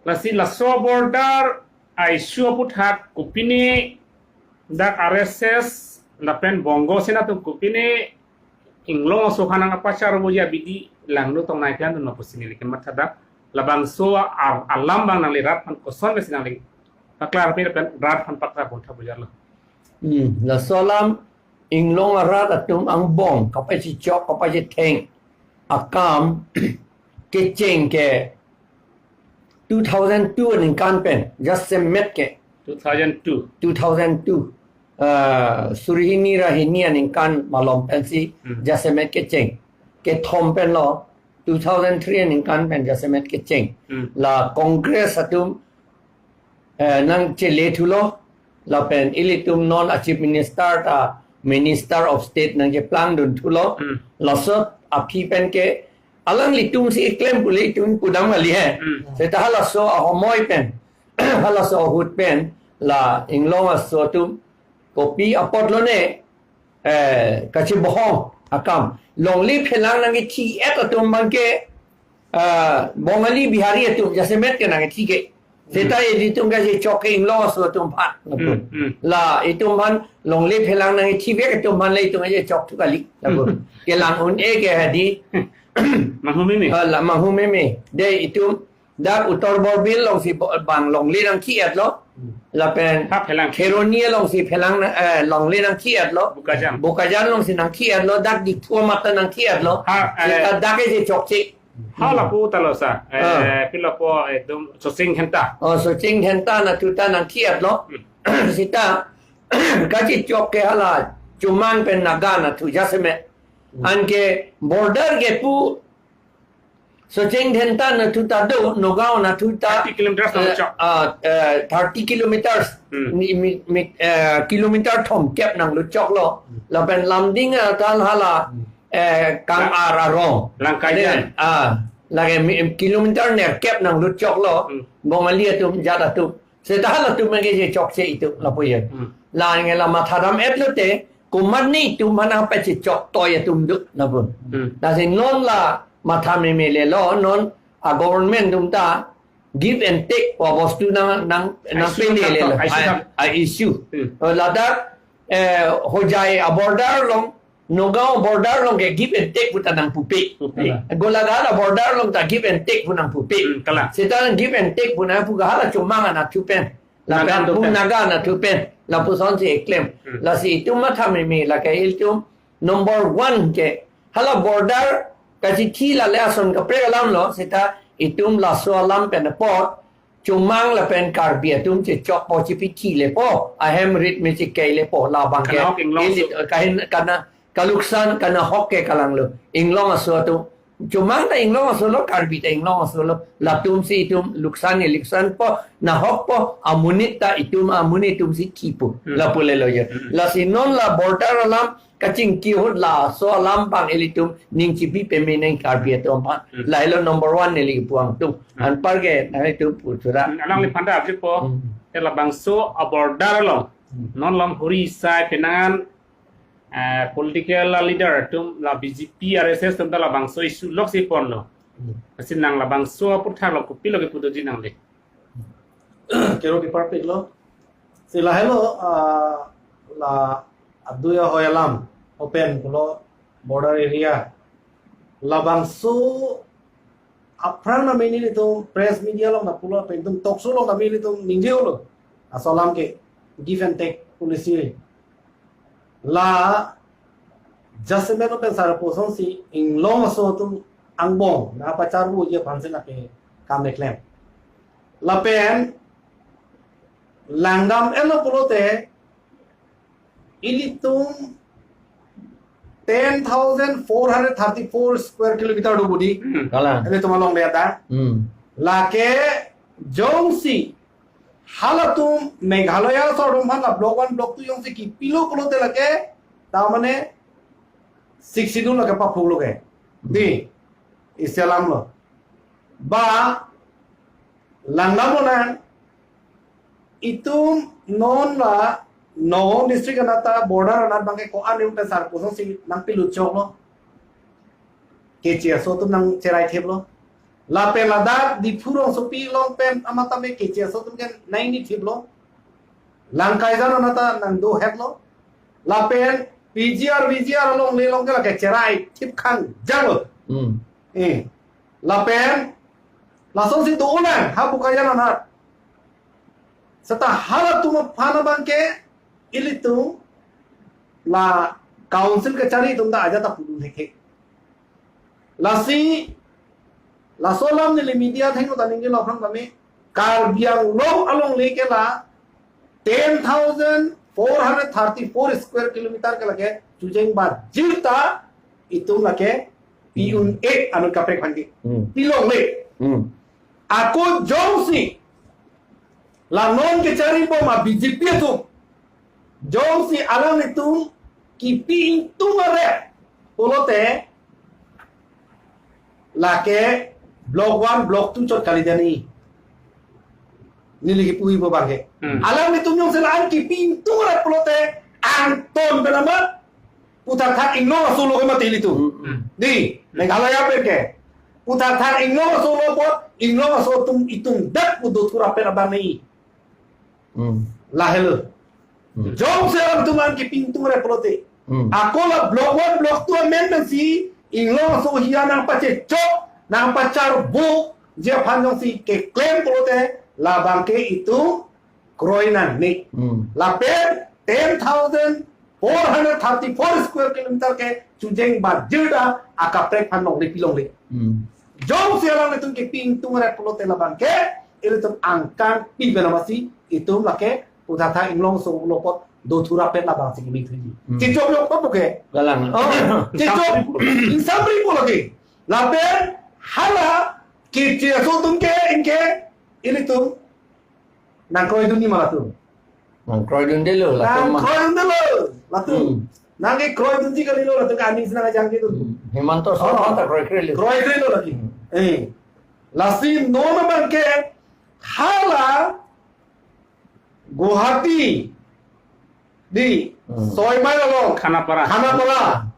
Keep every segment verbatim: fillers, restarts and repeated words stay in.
Lasi laso border a-issue aputhak kopine dak R S S lapen Bongo Sena atum kopine Inglong aso aphan nangpacharvoji abidi langno tong nai klemdunlo pusi neli kematha dak. Labangso a-, alam abang nangli rat aphan kosonsi nangli paklarpi lapen rat aphan paklar pon tha bujar lo. Hmm, laso alam Inglong arat atum angbong kapachechok kapachetheng akam kecheng ke two thousand two aningkan pen jasemet ke two thousand two. two thousand two, ah, suri hini ra hini aningkan malom pensi Hmm. jasemet kecheng. Kethom pen lo, two thousand three aningkan pen jasemet kecheng. Hmm. La Congress atum, eh, nangchele thulo, lapen ilitum non a-Chief Minister ta Minister of State nangcheplangdun thulo. Hmm. Laso aphi pen ke alanglitumsi eklem pu ilitum pudam kali he. Hmm. Seta halaso ahomoi pen, halaso ahut pen, la Inglong aso atum kopi apot lone, eh, kachibohong akam. Longle phelang nangkethi-et atum abang ke, ah, Bongali Bihari atum jasemet ke nangkethi ke. Seta Hmm. ilitum kachechok ke Inglong aso atum aphan. Hmm, hmm. La itum aphan longle phelang nangkethivek atum aphan le itum kachechok thu kali. Lapu. Hmm. Kelang un-e ke hadi. Manghumeme. Ah, la manghumeme. De itum dak Uttar Borbil alongsi bo-, bang longle nangthi-etlo. Hmm. Lapen Ha, phelang. Kheroni alongsi phelang na-, eh, longle nangthi-etlo. Bokajan. Bokajan alongsi nangthi-etlo. Dak Diphu amat ta nangthi-etlo. Ha, eh, Seta dak kachechokche. Ha, lapu ta lo sa. Eh, Ah. Pi lapu, eh, dum Socheng Dhenta. Oh, Socheng Dhenta anatthu ta nangthi-etlo. Hmm. Seta kachechok ke hala Chomang pen Naga anatthu jasemet. Hmm. Anke border ke pu Socheng Dhenta anatthu ta do, Nagaon anatthu ta, Thirty kilometers eh, nangluchok. Ah, eh, thirty kilometers. Hmm. Mi-, mi-, mi-, eh, kilometer thomkep nangluchoklo. Hmm. Lapen Lumding ata hala, Hmm. eh, Kang-ar arong. Langkajan. Then, ah, lake mi-, kilometer nerkep nangluchoklo. Hmm. Bongali atum jat atum. Seta halatum ke kachechokche itum lapu ye. Hmm. La nge la mathadam-etlo te, komatne itum aphan nangpachechok toi atum do lapu. Hmm. Lasi non la matha meme lelo, non a-government atum ta give and take pu abostu nang, nang, nang A-issue pende nang lelo. A-issue A, nang a-issue. Hmm. Eh, ladak, eh, Hojai a-border along, Nagaon border along ke give and take pu ta nangpupe. Pupe. Kalang. Golaghat a-border along ta give and take pu nangpupe. Hmm, kalang. Seta give and take pu nangpu ke hala Chomang anatthu pen. Lapen Naga anatthu pu pen. Naga anatthu pen. Lapusonsi eklem. Hmm. Lasi itum matha meme lake ilitum number one ke. Hala border kachithi la le ason kaprek alam lo, seta itum laso alam pen apot Chomang lapen Karbi atum chechokpo, chipithi lepo, ahem rit me chekei lepo, labang ke. Kanahok Inglong ili-, aso. Kahin, kana, kaluksan, kanahok ke kalanglo. Inglong aso atum. Chomang ta Inglong aso lo, Karbi ta Inglong aso lo. Latumsi itum luksan, iluksanpo, nahokpo, amonit ta itum, amonit atumsi thipo. Hmm. Lapu lelo ye. Hmm. Lasi non la border alam, kachingki ahut laso alam abang ilitum ning chipi peme nang Karbi atum aphan. Hmm. Lahelo number one neli puang tum. Hmm. Anpar ke nanglitum pu thura. Hmm, alangliphan ta abji po. Hmm. Te labangso a-border along. Hmm. Non along huri sai penang an, eh, political leader atum la B J P R S S atum ta labangso issue loksi ponlo. Hmm. Lasi nang labangso aputhak lo kopilo kepu doji nangli. Kero ke perfect lo. Si lahelo, ah, la adui ahoi alam open pulo border area. Labangso aphrang na mini nelitum press media along na pulo pen tum talk show along na mini nelitum ningje lo. Laso alam ke give and take policy. La jasemet pen sarpo asonsi Inglong aso atum angbong nangpacharvoji aphansi lake kam keklem. Lapen langdam-etlo pulote ilitum ten thousand four hundred thirty-four square kilometer do budi. Hmm. Kalang. Ilitum alongle ta. Hmm. Lake jongsi halatum Meghalaya aso atum aphan la block one, block two jongsi kipilo pulote lake, ta mane Sixth Schedule lake paphuklo ke. Hmm. Di, isi alam lo. Ba, langdam lonang, itum non la Nagaon district anat ta border anat abang ke ko-an pen sarpo asonsi nangpilutchoklo. Keche aso atum nangcherai theplo. Lapen ladak Diphu rongsopi along pen amat tame keche aso atum ke nangni thiplo. Langkaijan anat ta nangdohetlo. Lapen P G R, V G R alongle along ke lake cherai thip khangjanglo. Hmm. Eh. Lapen lasonsi do-olang ha Bokajan anat. Seta halatum aphan abangke ilitum la council kachari atum ta ajat ta pudun hekhe. Lasi laso alam neli media athengno ta ningjelo aphrang tame Karbi Anglong alongle ke la ten thousand four hundred thirty-four square kilometer ke lake chujeng bajir ta itum lake pi-un-e anut kaprek aphan ke. Hmm. Pilongle. Hmm. Ako jongsi la non kechari bom a B J P atum jongsi alanglitum kipi ingtung aret pulote lake block one, block two chot kali dani. Neli kipuji pu abangke. Hmm. Alanglitum jongsi la-an kipi ingtung aret pulote angton pen amat puthak thak Inglong aso lo ke mati ilitum. Hmm. Di, Meghalaya pen ke. Puthak thak Inglong aso lo apot, Inglong aso atum itum dak pu dothurapet abang ni. Hmm. Lahelo. Hmm. Jongsi alanglitum la-an kipi ingtung aret pulote. Hmm. Ako la block one, block two amen pensi Inglong aso ahiya nangpachechok, nangpacharbo, je aphan jongsi keklem pulote, labangke itum kroi nangne. Hmm. Lapen ten thousand four hundred thirty-four square kilometer ke chujeng bajir ta akaprek aphan longle pilongle. Hmm. Jongsi alanglitum kipi ingtung aret pulote labangke ilitum angkang pi pen amatsi itum lake puthak thak Inglong aso lo apot dothurapet labangsi kimi thuji. Hmm. Chechok yok pa puke. Galang. Oh, chechok. Insapri pu lake. Lapen hala keche aso atum ke ingke ilitum nangkroidunji ma latum. Nangkroidundelo latum ma. Nangkroidundelo latum. Hmm. Nangkekroidunji kalilo latum ke aning si nangkejangji atum. Hmm. Himanta Sarma ta kroikrelo. Kroikrelo lake. Hmm. Eh. Lasi non abangke hala Guwahati di Hmm. soi mile along Khanapara. Khanapara.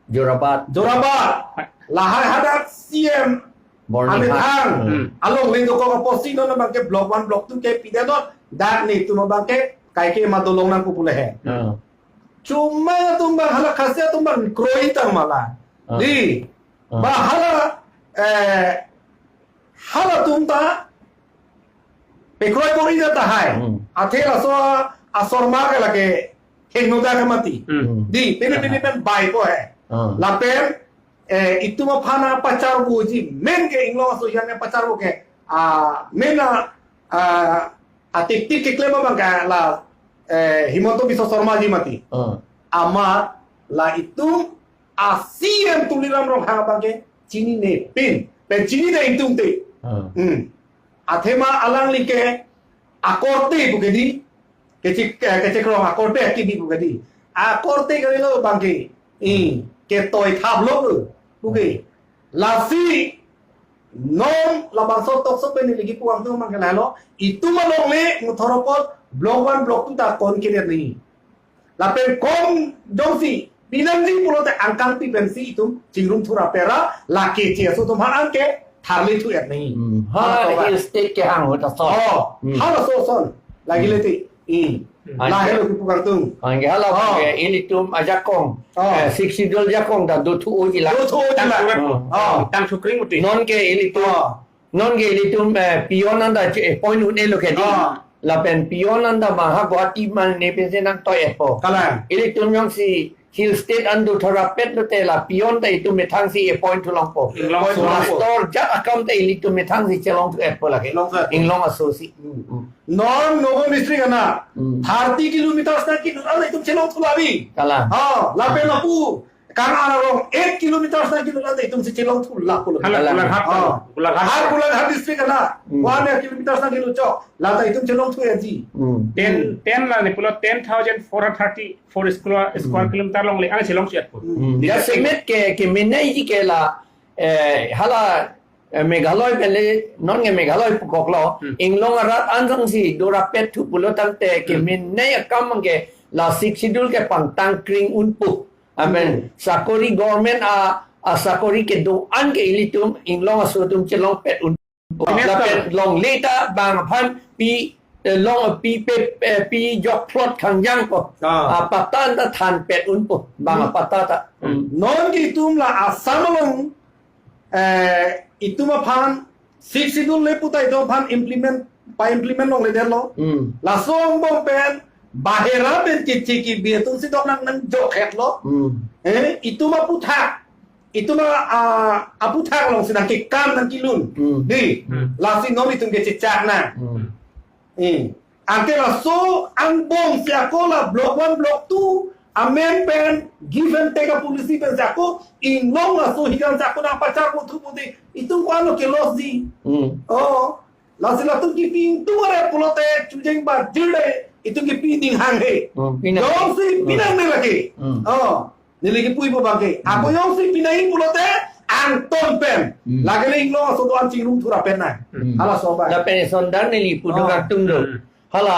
Jorabat. Jorabat. Lahai hadak C M Boni Amit Hang. Hang. Hmm. Alongle dokok apotsi non abangke block one, block two ke pidetnon. Dak netum abangke kaike ma dolong nangpo pu le he. Hmm. Chuma atum abang hala Khasi atum abang kroi tang ma la. Hmm. Di. Hmm. Ba hala, eh, halatum ta pekroi bor-i ta tahai. Hmm. Athe laso a Sarma ke lake hingno ta ke mati. Hmm. Di, pini pini pen bai ko he. Hmm. Lapen, eh, itum aphan pacharboji, main ke Inglong aso ahiya nangpacharbo ke, ah, main a, ah, atik tik keklem abang ke la, eh, Himanta Biswa Sarma ji mati. Hmm. Amat la itum a C M Tuliram Ronghang abangke chinine pin. Pen chinine ingtungte. Hmm. Hmm. Athema alangli ke akorte pu ke di. Kechek, eh, kechekrong akorte akibi pu ke di. Akorte kalilo abangke. Hmm. Ketoi thaplo pu ke. Lasi non labangso tokso pen neli kipu angtung abangke lahelo. Itum alongle Muthor apot block one, block two ta kon kedet ni. Lapen kom jongsi pinangji pulote angkang pi pensi itum chingrum thurapet ra lake che aso atum ha anke tharle thu er nahi. Hmm. Ha, ha, hill state kehang ahut ason. Oh, hmm, halaso ason. Lagi, hmm, leti. Hmm. Hmm. Lahelo kipu kangtung. Anke hala, oh, ke ilitum ajakong. Oh. Eh, Sixth Schedule jakong ta dothu-oji la. Dothu-oji la. Tang surat. Oh. Oh. Tang sukring uti. Non ke ilitum. Oh. Non ke ilitum, eh, peon anta che-appoint un-elo ke di. Ah. Lapen peon anta ma ha Guwahati ma ne pensi nangtoi-etpo. Kalang. Ilitum jongsi hill state an dothurapet lote la peon ta itum methangsi appoint thu longpo. Inglong aso. Master ajat akam ta ilitum methangsi chelong thu-etpo lake. Inglong aso. Inglong aso si. Hmm, hmm. Non Nagaon district anat. Hmm. Thirty kilometers nangkilut an itum chelong thu labi. Kalang. Ha, lapen lapu Kangar arong eight kilometers nangkilut an ta itum si chelong thu lapu lo. Hala, hala, Golaghat, oh, Golaghat. Ha, Golaghat district anat. Hmm. One kilometers nangkilut chok. La ta itum chelong thu-etji. Hmm. Ten, ten la ne pulo ten thousand four hundred thirty-four square, square, hmm, kilometer longle an chelong thu-etpo. Hmm. Di jasemet ke, kemeneiji ke la, eh, hala, eh, Meghalaya pen le, non ke Meghalaya pukoklo, hmm, Inglong arat an jongsi dorapet thu pulo tangte, hmm, kemenei akam ke la Sixth Schedule ke pangtang kring unpo. Amen. Hmm. Sakori government a, asakori kedo-an ke ilitum inglong aso atum chelongpet un. Minister. Lapen longle ta bang aphan pi, eh, long pi pe, eh, pi jok plot khangjang ko. Ah. Ah, patta ta thanpet unpo bang Hmm. apatta ta. Hmm. Non ke itum la Assam along, eh, itum aphan Sixth Schedule le puta itum aphan implement, pa-implement longledetlo. Hmm. Laso angbong pen bahera pen keche kebi atum si dok nang nang jokhetlo. Hmm. Eh, itum aputhak, itum a, a, aputhak alongsi nangkekam nangkelun. Hmm. Dei, Hmm. lasi non itum kechechak nang. Hmm. Eh, anke laso angbong si ako la block one, block two amen pen give and take a policy pen si ako inglong laso hikan si ako nangpacharpo thupo dei, itum ko-an lo ke-loss dei. Hmm. Oh, lasi latum kipi ingtung are pulote chujeng ba jirde itum kipi ning hanghe. Hmm, pinang. Jongsi Hmm. pinangne lake. Hmm. Oh, neli kipuipo abangke. Hmm. Ako jongsi pinang pulote angton pen. Hmm. Lake le inglong aso do-an chingrum thura pen nang. Hmm. Halaso abang. Lapen eson dar neli pu Oh. dok atum do. Hmm. Hala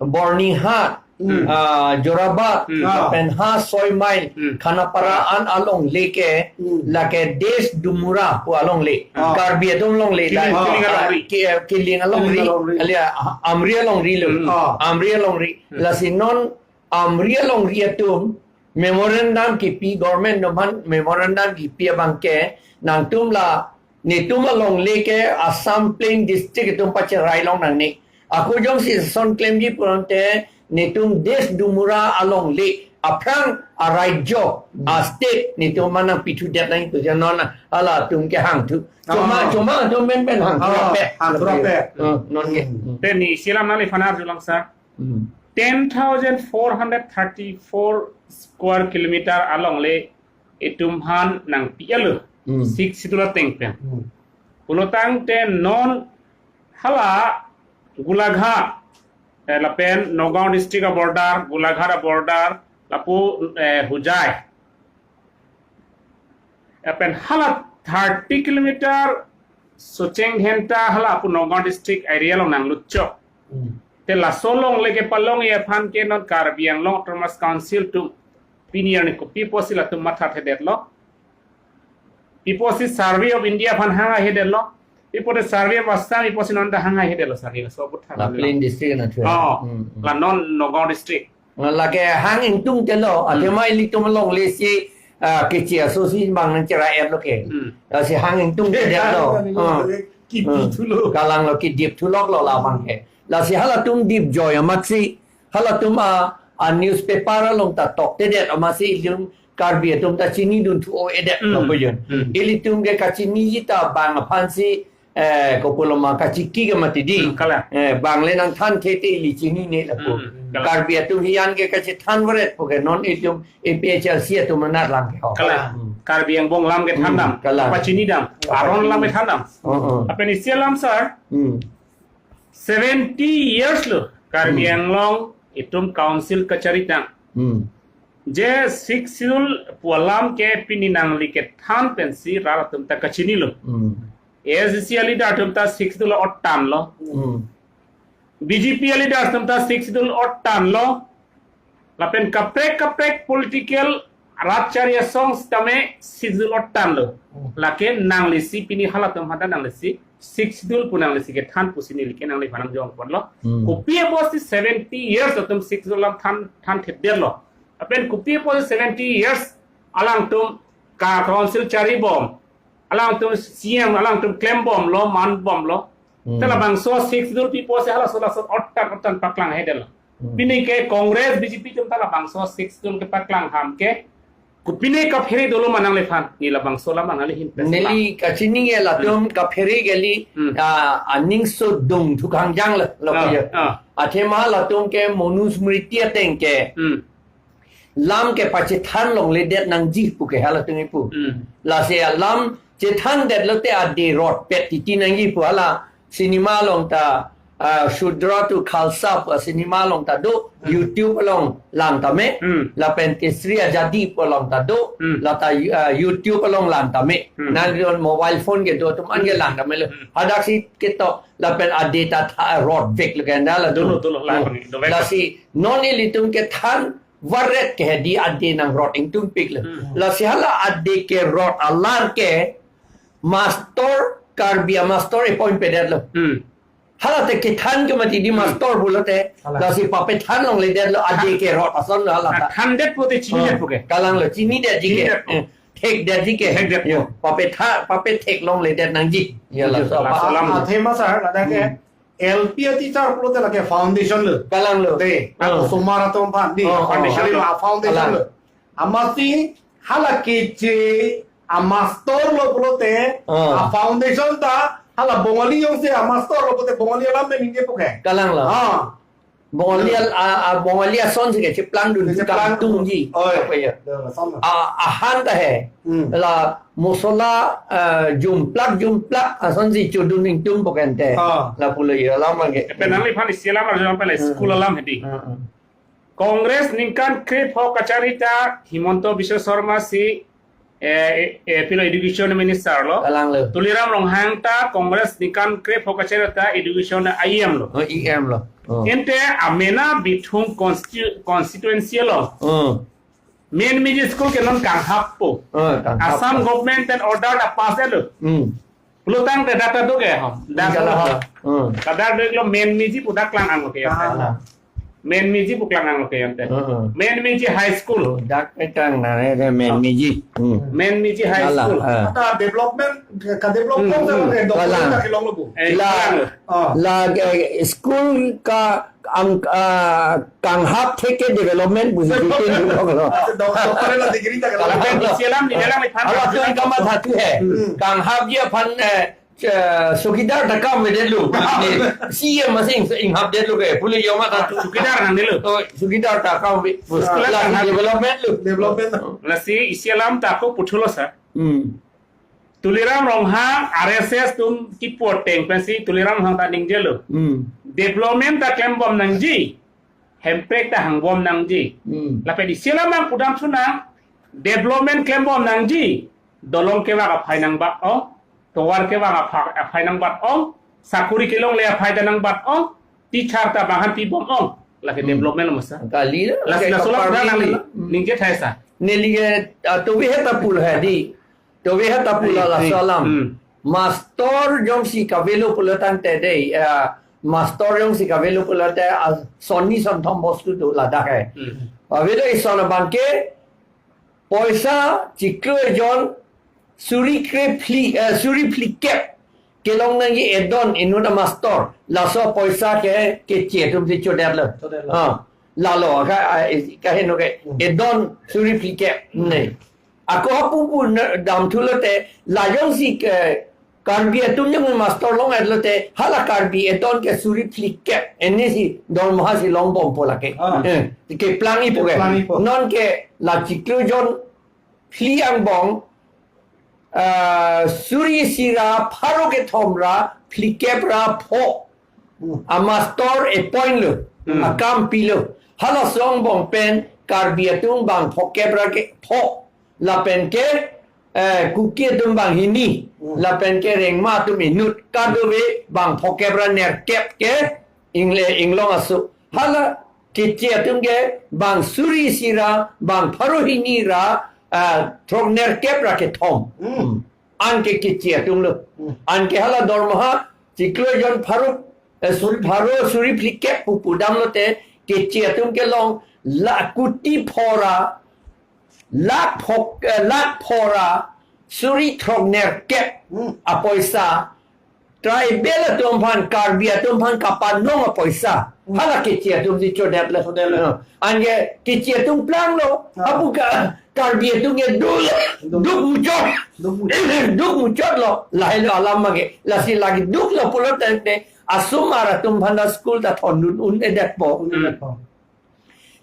Byrnihat, Hmm. ah, Jorabat, Hmm. lapen ha soi mile, Hmm. Khanapara an alongle ke, Hmm. lake Desh Dumura pu alongle. Ah. Karbi atum longle, Kiling, la, Kiling ah, alongri. Ki-, Kiling alongri, Kiling alongri. Alia, ah, Amri alongri lo. Hmm. Ah. Amri alongri. Hmm. Lasi non Amri alongri atum memorandum kipi, government atum aphan memorandum kipi abangke, nangtum la netum alongle ke Assam Plain District atum pacherai long nangne. Ako jongsi eson klemji pulote netum Desh Dumura alongle aphrang araijo, Hmm. a-state netum aphan nangpithudet nang itu janon halatum kehangthu. Choma, Ah. choma atum pen pen hangthu Ah, rapet. Hangthu rapet. Hmm, non ke. Hmm. Hmm. Te neli isi alam nangliphan arjulang sir. Hmm. Ten thousand four hundred thirty-four square kilometer alongle itum aphan nangpi-etlo. Hmm. Sixth Schedule ateng pen. Hmm. Pulotangte non hala Golaghat, eh, lapen Nagaon district a-border, Golaghat a-border, lapu, eh, Hojai. Lapen hala thirty kilometer Socheng Dhenta hala lapu Nagaon district area along nanglutchok. Hmm. Te laso alongle kepalongji aphan ke non Karbi Anglong Autonomous Council atum pini arni kopi apotsi latum mathathedetlo? Pi apotsi Survey of India aphan hang-aihedetlo? Pi apotsi Survey of Assam, pi apotsi non ta hang-aihedetlo survey, laso apot than La lo. Plain District na thu. Oh, Hmm, hmm. la non Nagaon district. Lake hang ingtungtelo, Hmm. athema ilitum alongle si, ah, keche aso si bang nangchera-etlo ke. Hmm. Lasi hang ingtungtedetlo. Hmm. Kipi Hmm. thulo. Kalang lo kidip thuloklo labang ke. Lasi halatum dipjoi amatsi, halatum a, a-newspaper along ta toktedet amatsi ilitum Karbi atum ta chinidun thu o-edet Hmm. lo pujun. Hmm. Ilitum ke kachiniji ta bang aphansi, eh, kopuloma kachiki ke mati dei. Hmm, kalang. Eh, bang le nangthan thete ili chinine lapu. Hmm, kalang. Karbi atum hiyan ke kachethan varet pu ke non itum A P H L C atum anat lang ke ho. Kalang. Hmm. Karbi angbong alam kethan dam. Hmm, kalang. Pachini dam. Aron alam kethan dam. Oh, oh. Lapen isi alam sir. Hmm. Seventy years lo Karbi Hmm. Anglong itum council kacharitang. Hmm. Je Sixth Schedule pu alam ke pini nangli kethan pensi rat atum ta kachinilo. Hmm. A S D C a-leader atum ta Sixth Schedule otanlo. Hmm. B J P a-leader atum ta Sixth Schedule otanlo. Lapen kaprek kaprek political rat chari asong sitame Sixth Schedule otanlo. Hmm. Lake nanglisi pini halatum aphan ta nanglisi Sixth Schedule pu nanglisi kethan pusi neli ke nangliphan nangjongponlo. Hmm. Kopi apotsi seventy years atum Sixth Schedule alam than, thanthedetlo? Lapen kopi apotsi seventy years alangtum ka council charibom, alangtum C M, alangtum klembomlo, manbomlo. Hmm. Te labangso Sixth Schedule pi apotsi halaso laso otan otan paklanghedetlo? Hmm. Pini ke Congress B J P atum ta labangso Sixth Schedule kepaklang ham ke, kopine kaphere dolo ma nangliphan, neli labangso alam nangli hin pes Neli kachini ke latum Hmm. kaphere kali, Hmm. ah, aning so dung thukangjang lo, lo Ah, ke ya. ah. Athema latum ke Manusmriti ateng ke Hmm. lam kepachethan longledet nangji pu ke halatum ipu. Hmm. Lasi alam chethandetlo te ade rotpet titi nangji pu hala cinema along ta, ah, Shudra to Khalsa pu cinema along ta do, Hmm. YouTube along lang tame, Hmm. lapen Teesri Azadi pu along ta do, Hmm. lata, ah, YouTube along lang tame. Hmm. Nangli mobile phone kedo atum an ke Hmm. lang tame lo. Hmm. Hadaksi ketok lapen ade ta tha rotveklo ke anda la Dolo, tu. dolo, lang Hmm. pang, dovek. Lasi non ilitum kethan varet ke hedi ade nangrot ingtungpiklo. Hmm. Lasi hala ade kerot alar ke mastor, Karbi amastor appoint pedetlo. Hmm. Hala te kethan ke mati di Hmm. mastor pulote. Hala. Lasi papethan longledetlo ade kerot ason lo hala ta. Thandet pote chinidet Ah, poke. Kalanglo, chinidetji ke. Chinidet po. Eh, thekdetji ke. Thekdet po. Yo, papetha, papethek longledet nangji. Ya, Yo, laso laso apa? alam. Ah, athema sir, ladak ke Hmm. L P a teacher pulote lake foundation lo. Kalanglo. De, Ah. osomar atum aphan di, Oh, oh. foundation lo, ah, foundation Kalang. lo. Amatsi hala keche amastor lo pulote, Ah. a foundation ta, hala Bongali jongsi amastor lo pulote Bongali alam me ningje poke. Kalanglo. Ah. Bongali Hmm. al-, a, a, Bongali asonsi ke cheplangdun, Cheplangdun. Kangtungji. Oi. Apa ya? Dah, sama. A, ahan ta he. Hmm. La mosola, a, jumplak, jumplak, asonsi chodun ingtung poke ante. Ah. Lapulo ya, alam ke. Epe nangliphan isi alam arju ampela Hmm. school alam hedi. Hmm, hmm. Congress ningkan krepho kachari ta Himanta Biswa Sarma si, eh, eh, pilo education minister lo. Kalanglo. Tuliram Ronghang ta Congress ningkan krepho kachari ta education E M lo. Oh, E M lo. Oh. Ante amena Bithung constitu-, constituency lo. Oh. Main miji school ke non kanghap po. Oh, kanghap Assam po. Government and order ta pass lo. Hmm. Pulotangte dak ta do ke ham. Dak Enggak do lah. ke. Hmm. Dak do lo main miji pu dak klang ang lo ke. Ah. Main miji pu klang ang lo ke ante. Hmm. Main miji high school. Oh, dak ke klang na re, re main miji. Hmm. Main miji high Kalang, school. ah. Ata development, ka development Hmm, sa hmm. ke Kalang. development ta kelong lo bu. Eh, La, Kalang. Ah. la, eh, school ka ang, ah, kanghap theke development busi bikin dulu lo. Dok-, doktor la degree ta Kalau kelong. kan di sialam, di dalam, di Hala tu yang kamat satu he. Hmm. Kanghap dia pan, eh, eh, sukidar ta kam me delu. Si ya masing inghap delu ke. Puli yo mat satu. Sukidar nang delu. Oh, sukidar ta kam me. Sekolah Lasi kanghap. development lo. Development. Lasi isi alam ta ako puthot lo sa. Hmm. Tuliram Ronghang R S S atum kipoteng pensi Tuliram Ronghang ta ningjelo. Hmm. Development ta klembom nangji. Hemprek ta hangbom nangji. Hmm. Lapen isi alam nangpudam sunang. Development klembom nangji. Dolong kevang aphai nangbat ong. Tovar kevang apha-, aphai nangbat ong. Sakuri kelongle aphai ta nangbat ong. Teacher ta bang aphan pibom ong. Lake Hmm. development lo masa. Kali lo, Las-, lake las-, kapar las-, ningje. Hmm. Ningje thai sa. Neli ke, ah, tovi heta pul hedi. Tovi heta pul Eh, ala eh, salam. hmm. Mastor jongsi kavelo pulotangte dei, ah, mastor jongsi kavelo pulote, ah, sonni sonthom bostu do ladak he. Hmm. Avelo ison abangke, poisa chiklo ejon suri krephli, eh, suri phlikep kelong nangji edon inut amastor. Laso poisa ke keche atumsi chodetlo. Chodetlo. Ah, lalo ka, ah, kaheno ke Hmm. edon suri phlikep ne. Ako hapu pu na-, damthulote la jongsi ke Karbi atum jong mastor long-etlote hala Karbi edon ke suri phlikep. Eni si dormaha si longbompo lake. Ah. Eh, keplang-ipo ke. Keplang-ipo. Non ke la chiklo jon phli angbong, ah, suri isi ra pharo kethom ra phlikep ra pho. Hmm. Amastor appoint lo. Hmm. Akam pilo. Halaso angbong pen Karbi atum bang phokep ra ke pho. Lapen ke, eh, Kuki atum bang hini. Hmm. Lapen ke Rengma atum inut. Kadokave bang phokep ra nerkep ke ingle inglong aso. Hala keche atum ke bang suri isi ra, bang pharo hini ra, ah, throk nerkep ra kethom. Hmm. Anke keche atum lo. Hmm. Anke hala dormaha chiklo jon pharo, eh, suri pharo suri phlikep pu pudamlote keche atum kelong la kuti pho ra, lak pho, eh, lak pho ra suri throk nerkep Hmm. apoisa. Tribal atum aphan, Karbi atum aphan kapanong apoisa. Hmm. Hala keche atumsi chodetlo. Chodetlo. Anke keche atum planglo. Ah. Apu ka Karbi atum ke dul, Dul. duk muchot. Duk muchot. Duk muchotlo. Lahelo alam abangke. Lasi lake duklo pulotangte asomar atum aphan ta school ta thondun un-edetpo. Un-edetpo.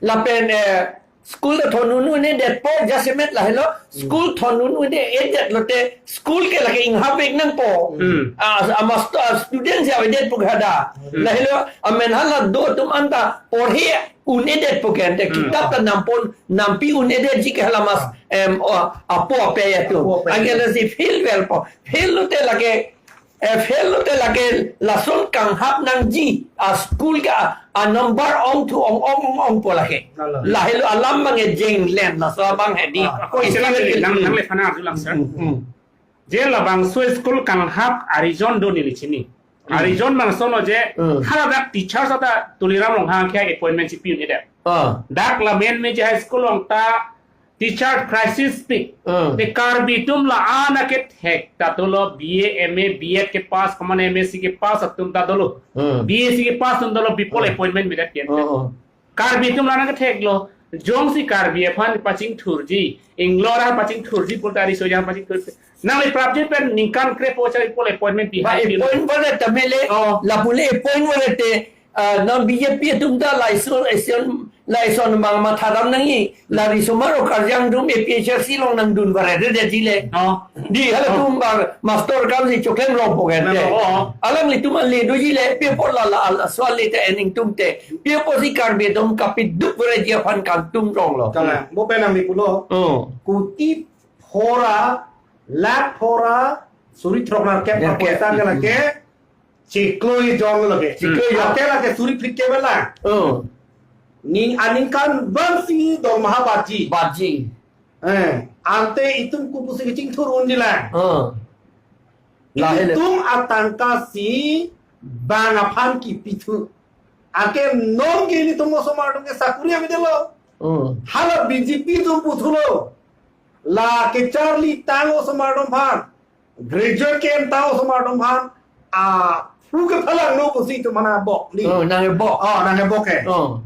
Lapen, eh, school ta thondun un-edetpo, jasemet lahelo, school thondun un-edetlote, school ke lake inghap-ik nangpo. Hmm. Ah, amas-, ah, student si avedetpo kada. Hmm. Lahelo, amen hala do atum anta porhe un-edetpo ke ante, Hmm. kitap ta nampon, nampi un-edetji ke hala mas, em, oh, apo ape atum. Apo ape. Anke lasi fail velpo. Fail lote lake, F L lote lake lason kanghap nangji a school ke a, a number ongthu ong ong ong ongpo lake. Lalo. Lahelo alam abang ejeng len laso abang hedi. Ah, ako isi lang nang, nang le phana arjulang, sir. Hmm, hmm. Je labangso school kanghap a-reason do neli chini. Hmm. A-reason bangso lo je, hmm, haladak teacher sata Tuliram Ronghang ke appointment chipi un-edet. Ah. Dak la main me je high school along ta teacher crisis pi. Hmm. Te Karbi atum la-an akethek ta dolo, B A, M A, B Ed ke pass, komat M S C ke pass atum ta dolo. Hmm. B S C ke pass atum dolo, bipol, hmm, appointment medet pen. Hmm, hmm. Karbi atum la-an akethek lo, jongsi Karbi aphan pachingthurji, inglora pachingthurji pulote riso jang pachingthurji. Nangli prapjin pen ningkan krepo chari pol appointment pi. Ba hai pi. Appoint bole ta mele, oh, lapu le appoint bole te, ah, non B J P atum ta lason, lason, lason abang matha dam nangji, la risomar o karjang atum A P H L C along nangdun baret re de ji le. Oh. Di halatum, oh, abang master kam si choklem rong po kan te. Oh, oh. Alanglitum ale doji le, pi apot la la al aswal le te ening atum te. Pi apotsi Karbi atum kapiduk baret ji aphan kangtung rong lo. Kalang, bo pen nangli pulo. Oh. Kuti phora, lakh phora, suri throk nerkep, nerkep, paisa ke lake, chiklo jon lo lake. Chiklo jon. Ake lake suri phlikep lang. Oh. Ning aningkan bangsi dormaha batji. Batji. Eh, ante itum kopusi kachingthur un-elang. Oh. Lahelo. Itum atangka si bang aphan kipithu. Ake non ke ilitum osomar atum ke sakuri avedetlo. Hmm. Hala B J P atum puthulo. La kecharli tang osomar atum aphan. Graduate ke-en tang osomar atum aphan. A, pu kephalangno pusi itum mana bok ni. Oh, nang bok. Oh, nang bok ke. Oh.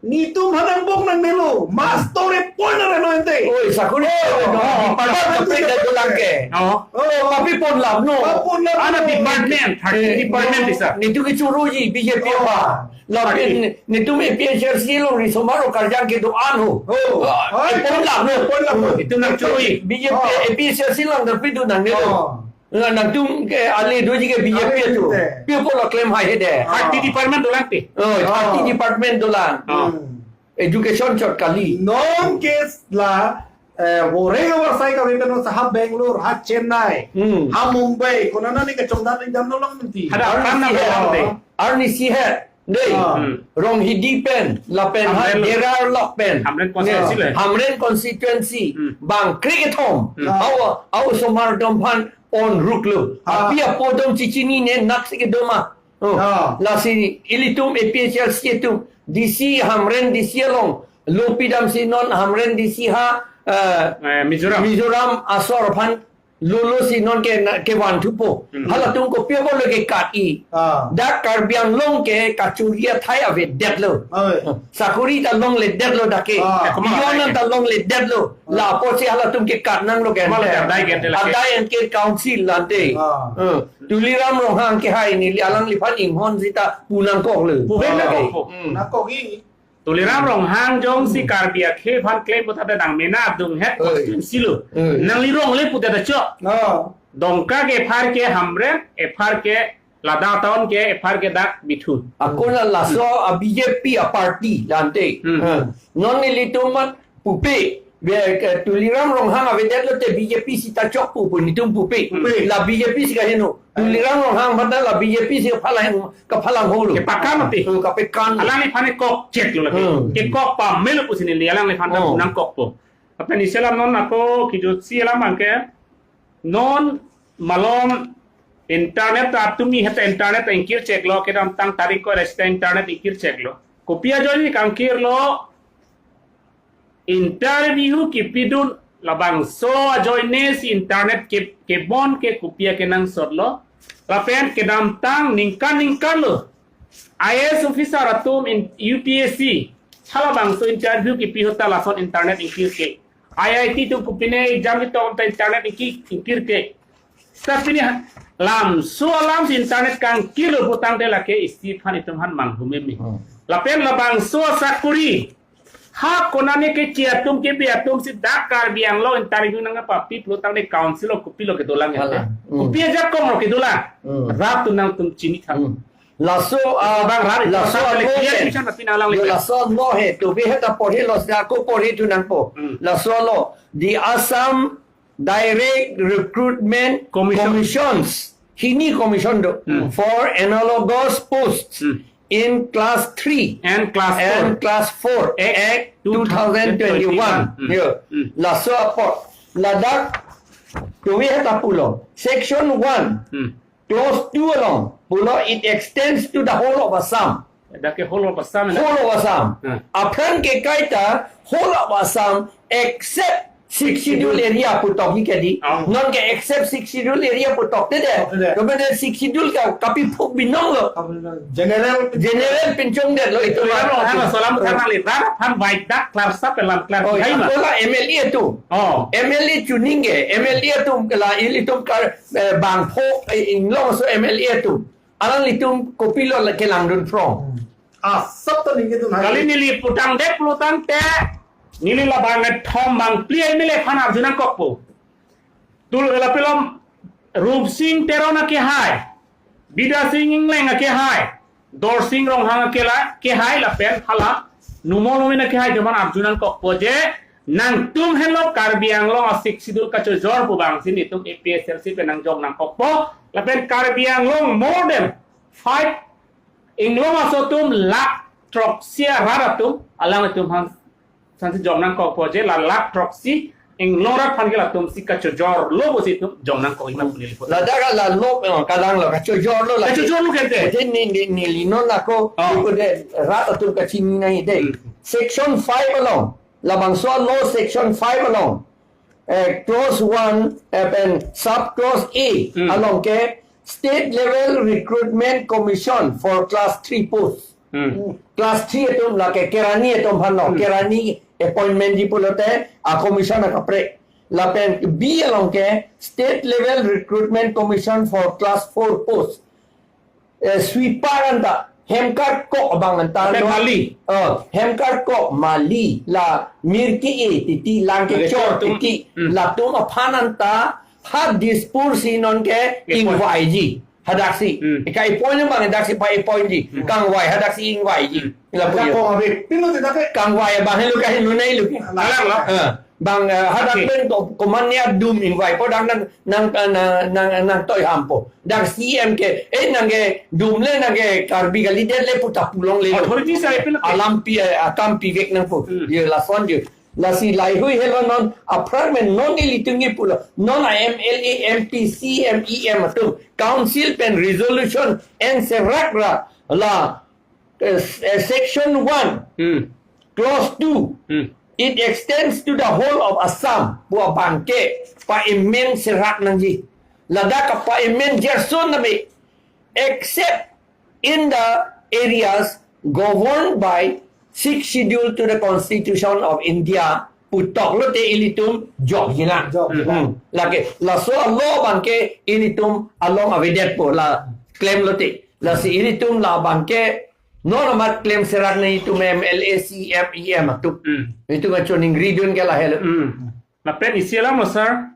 Netum aphan nang bok nangnelo, master appoint nang reno ente. Oi, sakuri, oh, no, oh, department, oh, kaprek dak dolang ke. Oh. Oh, papi ponlap no. Papi ponlap no. Ana department, thirteen, eh, department no, isa. Netum kechoruji B J P, oh, apa? Lapen party, netum A P H L C along risomar o karjang kedo-an ho. Oh. Ah, oh, eh, ponlap no. Ponlap no. Netum nang chorui. B J P, oh, A P H L C along dak pidun nangnelo. Oh. Nang, nangtum ke ale doji ke B J P ale atum. Pi apot la klem hai hede. Ah. Thirty department dolang te. Oh, thirty, ah, department dolang. Ah. Hmm. Education chot kali. Non ke la, eh, voreng avarsai kave pen non sa ha Bangalore, ha Chennai, hmm, ha Mumbai, konat nani kechongdat ri damlo lang menti. Hada arni kam na si het, dolang te. Arni si het. Dei, ah, hmm, Ronghidi pen, lapen ha Hamren lo. Derar lok pen. Hamren constituency, ya, le. Hamren constituency, hmm, bang kre-kethom. Hmm. Au, au osomar atum aphan on ruk lo. Ah. Api apo atum chichinine, nak si kedo ma. Oh. Ah. Lasi ilitum A P H L C atum, D C, Hamren D C along, lo pidam si non Hamren D C ha, eh, eh, Mizoram. Mizoram asor aphan lolo si non ke na, kevanthupo. Hmm. Halatum kopi apot lo kekat-i. Ah. Dak Karbi Anglong ke kachori athai avedetlo. Oi. Sakuri ta longledetlo dak ke. Ah. Beyond ta longledetlo. Ah. La apotsi halatum kekat nanglo ke. Malah adai ke ante lake. Adai anke council la ante. Ah. Eh, Tuliram Ronghang ke hai neli alangliphan inghon sita pu nangkoklo. Pu, ah, nangkokpo. Hmm. Nangkok-i. Tuliram Ronghang jongsi Karbi akhei aphan klem puta dang mena adung het, oi, constituency lo. Oi. Nangli rong le puta da chok. Oh. Dongka ke ephar ke Hamren, ephar ke ladak town ke, ephar ke dak Bithun. Ako na laso a B J P a party la ante. Hmm. Eh. Non nelitum mat pupe. Be, ke, Tuliram Ronghang avedetlo te B J P sita chokpo pu netum pupe. Pupe. La B J P si kaheno. Tuliram Ronghang aphan ta la B J P si kaphalang, kaphalang holo. Kepakam ate. Oh, kapekam. Alangliphan kok chek lo lake. Hmm. Kekok pamelo pusi neli alangliphan ta, oh, nangkokpo. Lapen isi alam non ako kejutsi alam abang ke, non malom internet ta tumi heta internet ta ingkir cheklo, kedamtang tarik ko resta internet ingkir cheklo. Kopi ajoine kangkirlo, interview kipidun labangso ajoine si internet ke, kebon ke kopi akenangsot lo. Lapen kedamtang ningkan ningkan lo I A S officer atum in U P S C halabangso interview kipi ahut ta lason internet ingkir ke. I I T atum kopine exam ketok ta internet ingkir, ingkir ke. Seta pini ha, lamso alam si internet kangkirlo putangte lake isi aphan itum aphan manghumeme. Hmm. Lapen labangso sakuri ha konane keche atum kebe atum si dak Karbi Anglong interview nangpapi pulotangte council lo kopilo kedolang ya. Alang. Hmm. Kopi ajakong lo kedolang. Hmm. Rat atum nangtum chinitha. Hmm. Laso, ah, bang rat laso, laso alo clear he, mission tapi nalang yo, le. Laso alo he, to be heta porhelo, seta ako porhi thu nangpo. Hmm. Laso alo, the Assam Direct Recruitment Commission. Commissions. hini commission do Hmm. for analogous posts Hmm. in class three And class and four. class four Act Act two thousand twenty-one. two thousand twenty-one. Hmm. Yo. Hmm. Laso apot ladak tuwi heta pulo. Section one, Hmm. clause two along pulo, it extends to the whole of Assam. Dak ke whole of Assam na? Whole of Assam. Hmm. Aphrang ke kaita whole of Assam except Sixth Schedule area putok hi kedi. Oh. Non ke except Sixth Schedule area putok te de. Putok te de. Kemudian Sixth Schedule ka kapiphuk binong lo. General. General pinchong det lo itu. Itu kan lo, hana solam karena li rara phan baik dak klar sa pelam klar Oh, hai ma. Akola M L A atum. Oh. M L A chuning ke, M L A atum kela ilitum kar, eh, bangpho, eh, inglong so M L A atum. Alanglitum kopilo la kelangdun phrong. Ah, sab to ningke tu nai. Kali neli putang dek pulotangte, neli labang thom bang phli M L A aphan arju nangkokpo. Tul lapilom Rupsing Teron akehai, Bidyasing Engleng akehai, Dorsing Ronghang akela, kehai lapen hala, Numo Momin akehai atum aphan arju nangkokpo je, nangtum henlo Karbi Anglong a-Sixth Schedule kachojor pu bangsi nelitum A P H L C pen nangjok nangkokpo, lapen Karbi Anglong more than five inglong aso atum lakh throksi arat atum, alanglitum aphan sansi jok nangkokpo je la lakh throksi inglong arat aphan ke latumsi kachojor lo pusi itum jok nangkok ima puni lipo. Ladak la lo, eh, kalang lo, kachojor lo lagi. Kachojor lo kente. Jadi ni, ni, neli non ako, Oh. iku de rat atum kachini nai de. Hmm. Section five along, labangso law section five along, eh, clause one, eh, pen sub clause A Hmm. along ke State Level Recruitment Commission for Class three post. Hmm. Class three atum lake kerani atum aphan lo, Hmm. kerani appointment ji pulote a commission akaprek. Lapen B along ke State Level Recruitment Commission for Class four post. Eh, sweeper anta, hem karkok abang anta Lapen lo. mali. Oh, hem karkok, mali, la mir ke-e titi, lang Mali kechor atum. titi, Hmm. latum aphan anta ha Dispur si non ke Appoint. ingvaiji. Hadaksi. Hmm. Ika appoint abang daksi pa appoint ji. Hmm. Kangvai hadaksi ingvaiji. Hmm. Lapu Ada yo. kong abi. Pino tidak ke? Kangvai abang helu kahin lunai lu. Alang lo. Eh, bang, eh, hadak Okay. pen ko-, komannya dum ingvaipo, dak nang, nang, eh, nang, nang, nangtoi hampo. Dak C M ke, eh, nang ke dum le, nang ke Karbi kalidet le pu ta pu longle lo. Authority sa ipin lo. Alam pi, eh, akam pivek nangpo. Hmm. Yo lason yo. Lasi laheihui helo non aphrang pen non ilitum ke pulo. Non a M L A, M P, C M, E M atum. Council pen resolution enserak ra la, eh, eh, section one, Hmm. clause two. Hmm. It extends to the whole of Assam. Pu abang ke pa-amend serak nangji. Ladak kapa-amend jerson nami. Except in the areas governed by Sixth Schedule to the Constitution of India, putok lote ilitum jok jilang. Jok jilang. Hmm. Lake, laso law abang ke ilitum along avedetpo la klem lote. Lasi ilitum la abang ke non amat klem serak nangji itum M L A, C M, E M atum. Hmm. Itum kachoningridun ke lahelo. Hmm. Lapen isi alam lo, sir.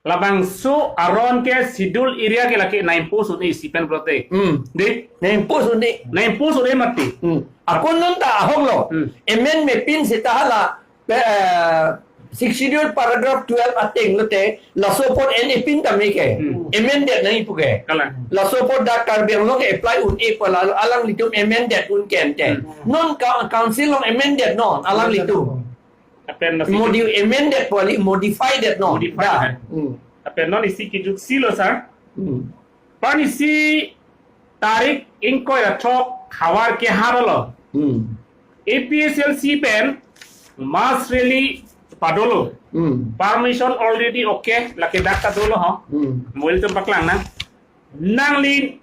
Labangso aron ke schedule area ke lake na-impose un-e isi pen pulote. Hmm. Dei? Na-impose un-e. Na-impose un-e mati. Hmm. Ako non ta ahok lo. Hmm. Amendment pin seta hala, eh, Sixth Schedule paragraph twelve ateng lote, laso apot en-e pin tame ke. Hmm. Amended nangji pu ke. Kalang. Laso apot dak Karbi Anglong ke apply un-e pu la alanglitum amended un ke ente. Hmm. Non ka-, council along amended non, alanglitum. Lapen nasi Modi-, amended pu kali, modified det non. Modified Da. det. Hmm. Lapen non isi kejok si lo, sir. Hmm. Pini isi tarik ingkoi ra throk havar kehar lo. Hmm. A P H L C pen mass rally padolo. Hmm. Permission already okay, lake dak ta dolo ho. Hmm. Mo ilitum paklang nang. Nangli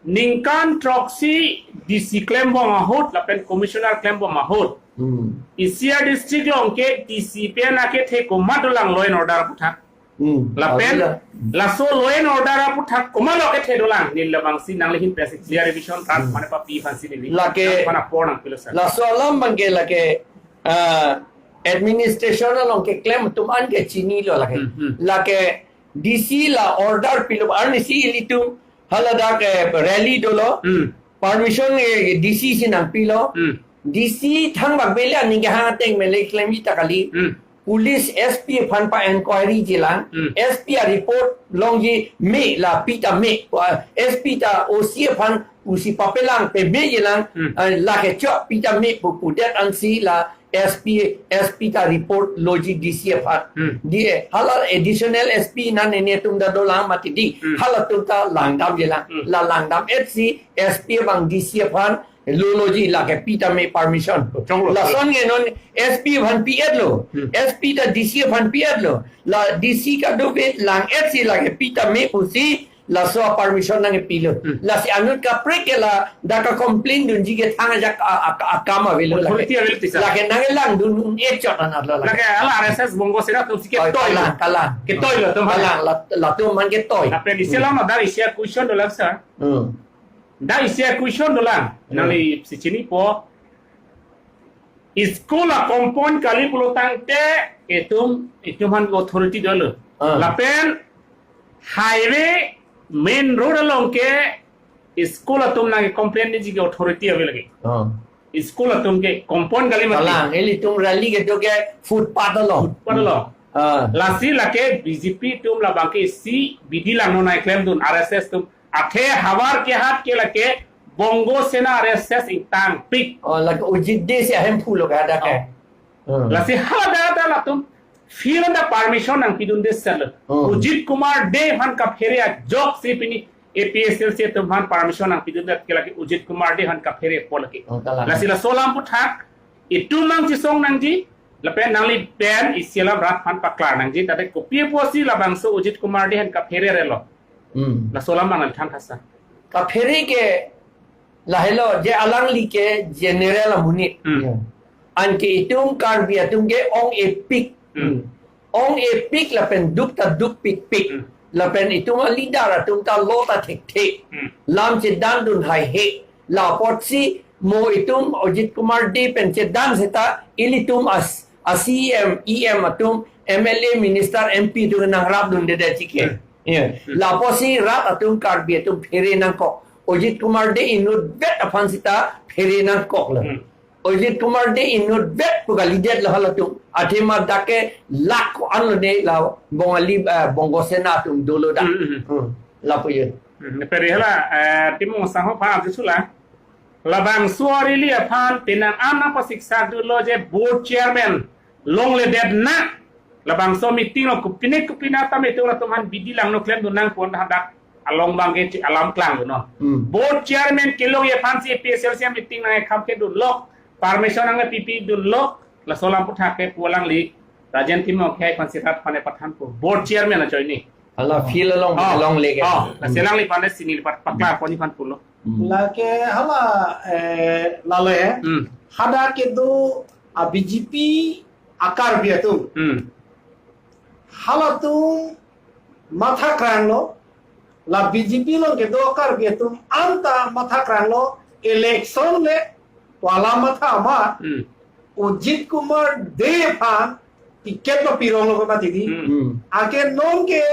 ningkan throksi D C klembom ahut, lapen commissioner klembom ahut. Hmm. Isi a-district along ke D C pen akethe komat dolang law and order aputhak. Hmm. Lapen, Abila. laso law and order aputhak komat lo kethe dolang, neli labangsi nangli ahin pensi clear revision rat Hmm. mane papi aphansi neli. Lake, Nang aphan apor nangpilo, sir. Laso alam abang ke lake, ah, administration along keklem atum an ke chinilo lake. Hmm, hmm. Lake D C la order pilo, arnisi ilitum haladak, eh, rally dolo. Hmm. Permission, eh, D C si nangpilo. Hmm. D C thangbak beli aning kehang ateng mele klemji ta kali. Hmm. Police S P aphan pa-inquiry jilang, Hmm. S P a-report longji me la pi ta me, uh, S P ta O C aphan pusi papelang pe me jilang, Hmm. uh, lake chok pi ta me pu pudet ansi la S P, S P ta report loji D C aphan. Hmm. Di, eh, hala additional S P nang netum ta dolang mati di. Hmm. Halatum ta langdam jilang. Hmm. La langdam-etsi S P abang D C aphan loloji lake pi ta me permission. Chonglo. Lason ke non S P aphan pi-etlo. Hmm. S P ta D C aphan pi-etlo. La D C kadokave lang-etsi lake pi ta me pusi laso a-permission nangpilo. Hmm. Lasi anut kaprek ke ladak a-complain dunji ke thang ajak a, a, a, akam avelo lake. Authority avelo tisa. Lake nanglangdun un-e chot anatlo lake. Lake hala R S S Bongo Sena atumsi Oi, ketoi. Kalang, kalang. Ketoi lo atum hala. Kalang, la, latum aphan ketoi. Lapen isi alam Hmm. dak isi a-question dolang sir. Hmm. Dak isi a-question dolang. Hmm. Nangli si chinipo. School a-compound kali pulo tangte itum, itum aphan authority dolo. Ah. Lapen highway main road along ke school atum nang-complain nangji ke authority ave lagi. Ah. School atum ke compound kali mati. Kalang, ilitum rally kedo ke footpath along. Footpath along. Ah. Lasi lake B J P atum labang ke isi bidi langno nangklemdun R S S atum. Athe havar kehat ke lake Bongo Sena R S S ingtangpik. Oh, lake Ujit Dey si ahemphu lo ke hadak ke. Oh. Hmm. Lasi hadak latum field anta permission nangpidunde sir. Hmm. Ujit Kumar Dey aphan kaphere ajoksi pini A P H L C atum aphan permission nangpidunde ke lake Ujit Kumar Dey aphan kaphere apot lake. Oh, kalang. Lasi laso alam aphuthak itum nangchesong nangji, lapen nangli pen isi alam rat aphan paklar nangji, tangte kopi apotsi labangso Ujit Kumar Dey aphan kaphere relo. Hmm. Laso alam abang nangthan tha sir. Kaphere ke lahelo je alangli ke general amonit. Hmm. Ya. Anke itum Karbi atum ke ong-epik. Hmm. Ong-epik lapen duk ta dukpikpik. Hmm. Lapen itum a-leader atum ta lo ta thekthe. Hmm. Lam chedandun haihe. La apotsi mo itum Ujit Kumar Dey pen chedan seta ilitum as, a-C E M, E M atum, M L A, minister, M P atum nangrapdunde dei chike. Hmm. Ya. Hmm. La apotsi rat atum Karbi atum phere nangkok. Ujit Kumar Dey inutvet aphan seta phere nangkoklo. Hmm. Ujit Kumar Dey inutvet pu kalidetlo halatum. Athema dak ke lak ko-an lo ne la Bongali, eh, Bongo Sena atum dolo dak. Hmm, hmm, hmm. Hmm. Lapu ye. Hmm, peri hala, eh, Timung Sangho aphan arjusulang. Labangso a-rally aphan penang an nangpasiksak dunlo je board chairman longledet na. Labangso meeting lo kopine kopine atam itum latum aphan bidi langno klemdun nangpo hadak along abang ke alam klangdunnon. Hmm. Board chairman kelongji aphansi A P H L C meeting nangkham kedunlo, permission nangpipidunlo, laso alam aphuthak ke pu alangli Rajen Timung Khei aphansi rat aphan pathanpo. Board chairman ajoine. Hala field along, Oh. along lake. Oh, lasi alangliphan si neli aphan paklar ponji aphan pulo. Hmm. Lake hala, eh, lale. Hmm. Hadak kedo a-B J P a-Karbi atum. Hmm. Halatum matha kranglo, la B J P along kedo Karbi atum anta matha kranglo, election le wala matha ma, Hmm. Ujit Kumar Dey aphan ticket lo pironglo ke mati di. Hmm. Hmm. Anke non ke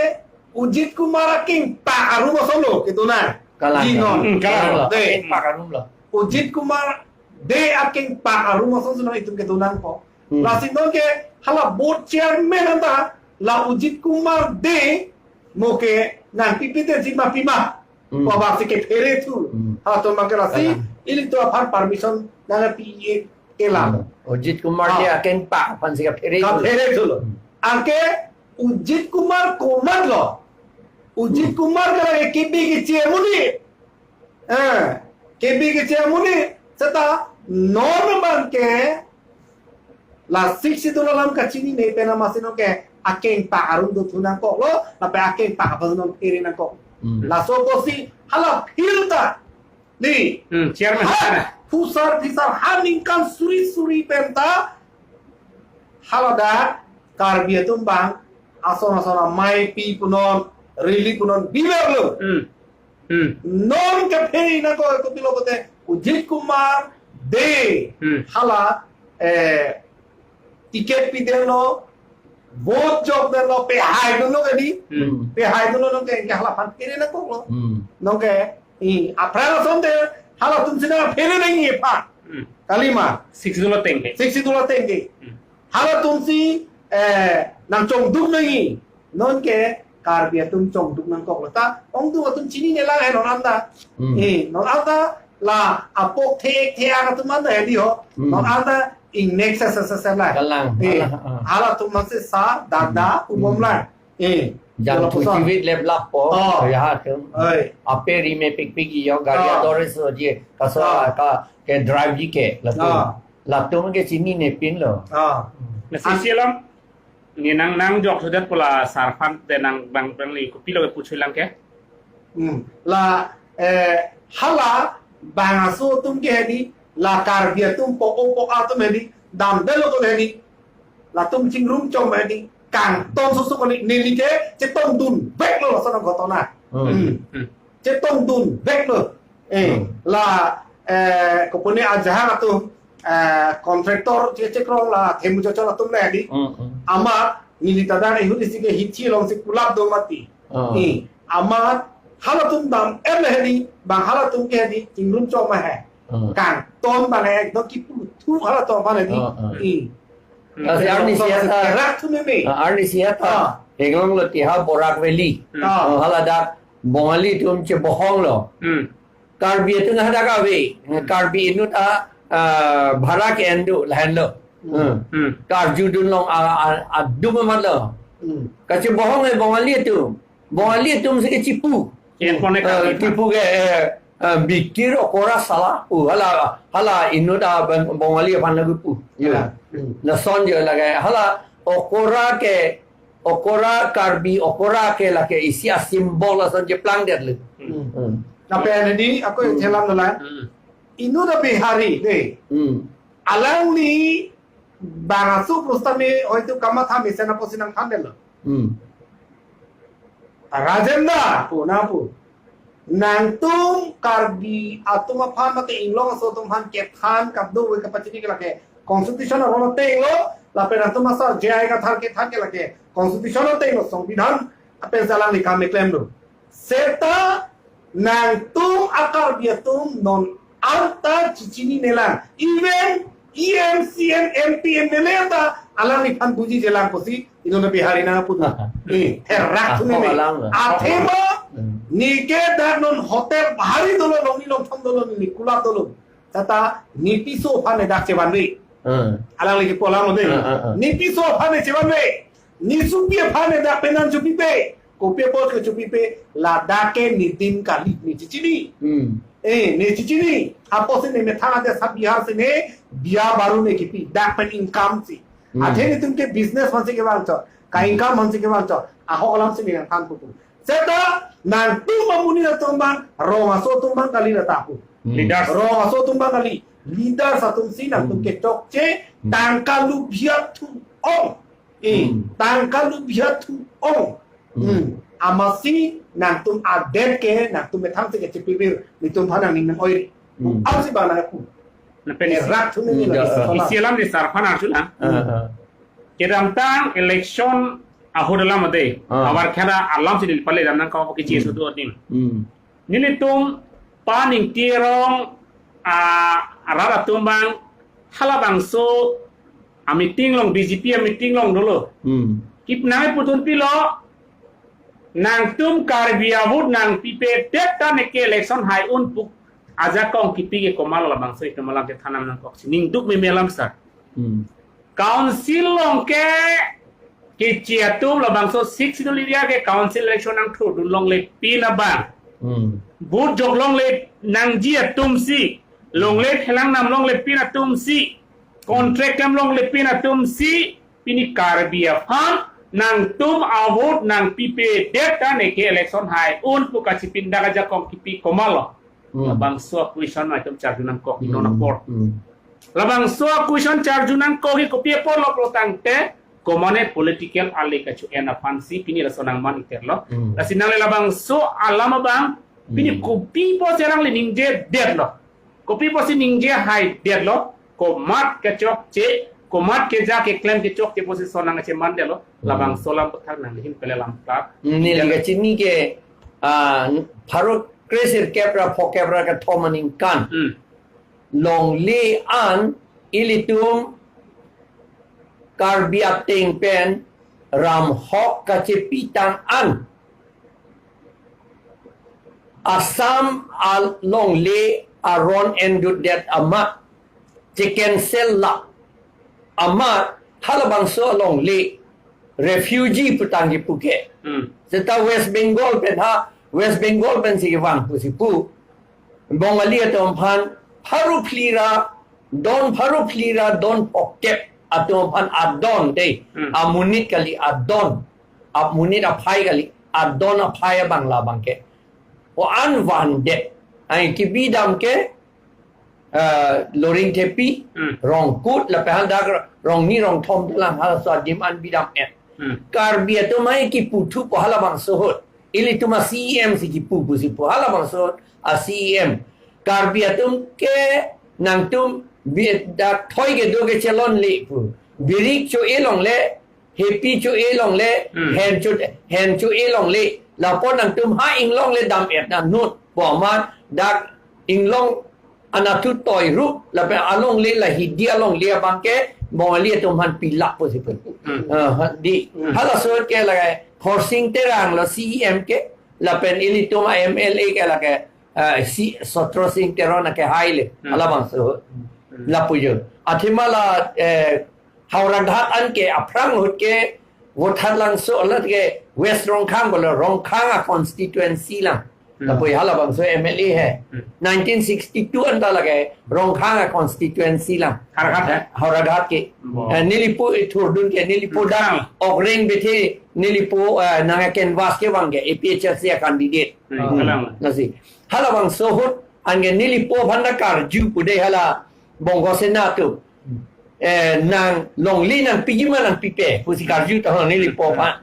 Ujit Kumar akengpak arum ason lo kedo nang. Kalang, Di kalang. non. Hmm, kalang. Kalang lo. Dey. Akengpak arum lo. Ujit Kumar Dey akengpak arum ason si non itum kedo nangpo. Hmm. Lasi non ke hala board chairman anta la Ujit Kumar Dey mo ke nangpipite jima pima. Hmm. Pu abangsi kephere thu. Hmm. Halatum abang ke lasi Kalang. ilitum aphan permission nangpi-e kelang. Hmm. Ujit Kumar Ah. Dey akengpak aphansi kaphere thu. Kaphere thulo. Hmm. Anke Ujit Kumar komatlo. Ujit Hmm. Kumar ke lake K B keche amonit. Eh, K B keche amonit. Seta non abang ke la Sixth Schedule alam kachinine pen amatsi non ke akengpak arum dothu nangkoklo, lapen akengpak aphan non phere nangkok. Hmm. Laso apotsi hala field ta. Ni. Hmm, chairman. Ha, phusar phisar ha ningkan suri suri penta. Haladak Karbi atum abang ason ason amei pi punon, rally punon biberlo. Hmm. Hmm. Non kaphere nangkok kopilo pulote Ujit Kumar Dey. Hmm. Hala, eh, ticket pidetlo, vote jokdetlo, pehaidunlo kadi. Hmm. Pehaidunlo non ke, ke halaphan phere nangkoklo. Hmm. Non ke, i, aphrang asonte, halatumsi nangphere nangji aphan. Hmm. Kalima. Sixth Schedule ateng ke. Sixth Schedule ateng ke. Hmm. Halatumsi eh, nangchongduk nangji. Non ke Karbi atum chongduk nangkoklo ta, ongduk atum chininelang he non anta. Hmm. Eh, non anta la apok the-ek the-ak atum anta hedi ho. Hmm. Non anta ingnek se se se se la. Kalang, eh, hala, ah. Halatum masi sa dada, hmm, umom la. Eh, jang wala tu puson. Chivit leplap po, oh, ya ha tu. Oi. Ape ri me pikpik yo, gari, oh, ador so je, kaso, oh, ka ke drive ji ke, latum. Oh. Latum ke chinine pinlo. Oh. Nasi sialam, ni nang, nangjok sudet pula sarphan te nang bang, bang li, kopilo ke puchulang ke? Hmm. La, eh, hala bang aso atum ke hedi, la Karbi atum po-o po-a atum hedi, damdelo atum hedi, latum chingrum chom hedi, kangton susu koni, neli ke chetongdun veklo lason ghotona. Hmm. Hmm. Hmm. Chetongdun veklo. Eh, hmm, la, eh, kopune ajahak atum, eh, contractor che chekrong la themu chochon atum le hedi. Hmm, hmm. Amat neli ta dak ihut isi ke hithi alongsi kulap do mati. Ah. Eh, amat halatum dam-et le hedi, bang halatum ke hedi, chingrum chom he. Ah. Kangton bang he, do kipu thu halatum bang hedi. Ah, ah. Eh. Hmm. Lasi arnisi anta, kerak thu meme. Ah, arnisi anta. Ah. Heglong lo tiha Barak Valley. Hmm. Ah. Ah, hala dak Bongali atum chebohong lo. Hmm. Karbi atum hadak ave. Hmm. Karbi inut a, ah, bhara ke-en do lahenlo. Hmm. Hmm. Hmm. Karjudun long a, a, adum amat lo. Hmm. Kachebohong e Bongali atum. Bongali atum si kechipu. Yen pone, eh, Karbi atum chipu ke, eh, eh, bikir okora sala. Uh, hala, hala inut a Bang-, Bongali aphan lagu pu. Yo. Hala. Hmm. Lason jo lake. Hala okora ke, okora Karbi, okora ke lake isi a symbol lason cheplangdetlo. Hmm. Hmm. Lapen hedi, ako, hmm, thelam dola. Hmm. Inut a Bihari, de. Hmm. Alangli bang aso prostam me hoitu kamatha mesen apotsi nangthandetlo. Hmm. Rajen da, pu na pu. Nangtum Karbi atum aphan mate inglong aso atum aphan kethan kado we kapachini ke lake constitution aron ateng lo, lapen nangtum asar J I Kathar kethan ke lake constitution ateng lo, songbidhan apen si alangli kam keklem do. Seta nangtum a Karbi atum non anta chichininelang. Even E M, C M, M P, M L A ta alangliphan bujijelang pusi inut a Bihari nangpu. Eh, therak thu meme. Athema, hmm, neke dak non hotel bahari dolo, longni longthom dolo, neli kulap dolo. Seta ne piso aphan ne dak chevanve. Hmm. Alangli kipu alam lo de. Hmm, hmm, hmm. Ne piso aphan ne chevanve. Ne sopi aphan ne dak penan chopipe. Kopi apot ke chopipe, ladak ke ne din kali, ne chichini. Hmm. Eh, ne chichini. Apotsi ne methang ate sa Bihar si ne biya baru ne kipi. Dak pen income si. Hmm. Athe netum ke business aphansi kevang chot, ka income aphansi kevang chot, ahok alamsi ne nangthan pupu. Seta nangtum amonit atum abang, rong aso atum abang kali la ta pu. Hmm. Leaders. Rong aso atum abang kali, leaders atumsi nangtum, hmm, kechokche, hmm, tangka lubhiat thu ong. Eh, hmm, tangka lubhiat thu ong. Hmm. Hmm. Amatsi nangtum adet ke, nangtum methang si kechepibir, netum aphan nangning nang-oi. Hmm. Amatsi bang nangpu. Lapen isi, eh, rak thu meme, hmm, la, ya, isi, ah, isi alam ne sarphan arjulang. Ah, ah. Kedamtang election ahut alam ade. Ah. Abar khada alamsi neli pale dam nangkok ke, hmm, J S U tu adim. Hmm. Nelitum Pa Ningti Rong, ah, arat atum abang, halabangso a meeting along, B J P a meeting along dolo. Hmm. Kip nangpudun pilo, nangtum Karbi a vote nangpipedet ta neke election hai un pu ajakong kipi ke komatlo, labangso itum alam chethan nangkok si ningduk meme alam sir. Hmm. Council along ke keche atum, labangso Sixth Schedule area ke council election nangthu dun longle pin abang. Hmm. Vote jok longle nangji atumsi, longle thelang nam longle pin atumsi, contract nam longle pin atumsi, pini Karbi aphan nangtum a vote nangpipedet ta neke election hai un pu kachipindak ajakong kipi komatlo. Hmm. Labangso a question itum charju nangkok, hmm, non apor. Hmm. Labangso a question charju nangkok ke kopi apotlo pulotangte, komatne political ale kacho-en aphansi pini laso nangman iterlo. Hmm. Lasi nangle labangso alam abang, pini, hmm, kopi apotsi alangli ningjedetlo. Kopi apotsi ningje haidetlo. Komat kechokche, komat keja keklem kechokche apotsi laso nangchemandetlo. Hmm. Labangso alam puthak nangli hin pele lam plak. Hmm, neli kachini ke, ah, pharo kre sirkep ra phokep ra kethom aningkan. Hmm. Longle an ilitum Karbi ateng pen ramhok kachepitang an Assam alongle aron endutdet amat, che-cancel la amat, halabangso alongle refugee putang kipu ke. Hmm. Seta West Bengal pen ha, West Bengal pensi kevang pusi pu. Bongali atum aphan pharo phli ra don, pharo phli ra don phokep atum aphan adon dei. Hmm. Amonit kali adon. Amonit aphai kali adon aphai abang labang ke. O an vandet. Ai kebidam ke, eh, Loringthepi, Hmm. Rongkut, lapen dak Rongni Rongthom dolang halaso adim an bidam et. Hmm. Karbi atum ai kiputhu po halabangso ahut. Ilitum a-C E M si kipu pusi pu halabangso ahut a-C E M. Karbi atum ke nangtum bi-, dak thoi kedo ke chelongle pu. Birik cho-e longle, hepi cho-e longle, Hmm. hen cho, hen cho-e longle. Lapu nangtum ha inglong le dam et na nut. Pu amat dak inglong anatthu toi rup, lapen alongle la hidi alongle abang ke Bongali atum aphan pilak pusi pu. Hmm. Ah, ha, di. Hmm. Halaso ke la Khorsing Terang lo C E M ke, lapen ilitum a-M L A ke la ke, ah, si Sotro Sing Teron ke hai le, Hmm. halabangso. Hmm. Lapu jo. Athema la, eh, Howraghat an ke aphrang ahut ke Vothatlangso alat ke West Rongkhang bolo Rongkhang a-constituency lang. Hmm. Lapu halabangso M L A he. Hmm. Nineteen sixty-two anta la ke Rongkhang a-constituency lang. Howraghat he? Howraghat ke. Bo. Eh, nelipo ithurdun ke nelipo Hmm. da okreng bethe nelipo, eh, nang a-canvass kevang ke A P H L C a-candidate. Hmm. Hmm. Kalang. Lasi. Halabangso ahut anke nelipo aphan ta karju pu dei hala Bongo Sena atum. Eh, nang longle nangpiji ma nangpipe pusi karju ta ho nelipo aphan.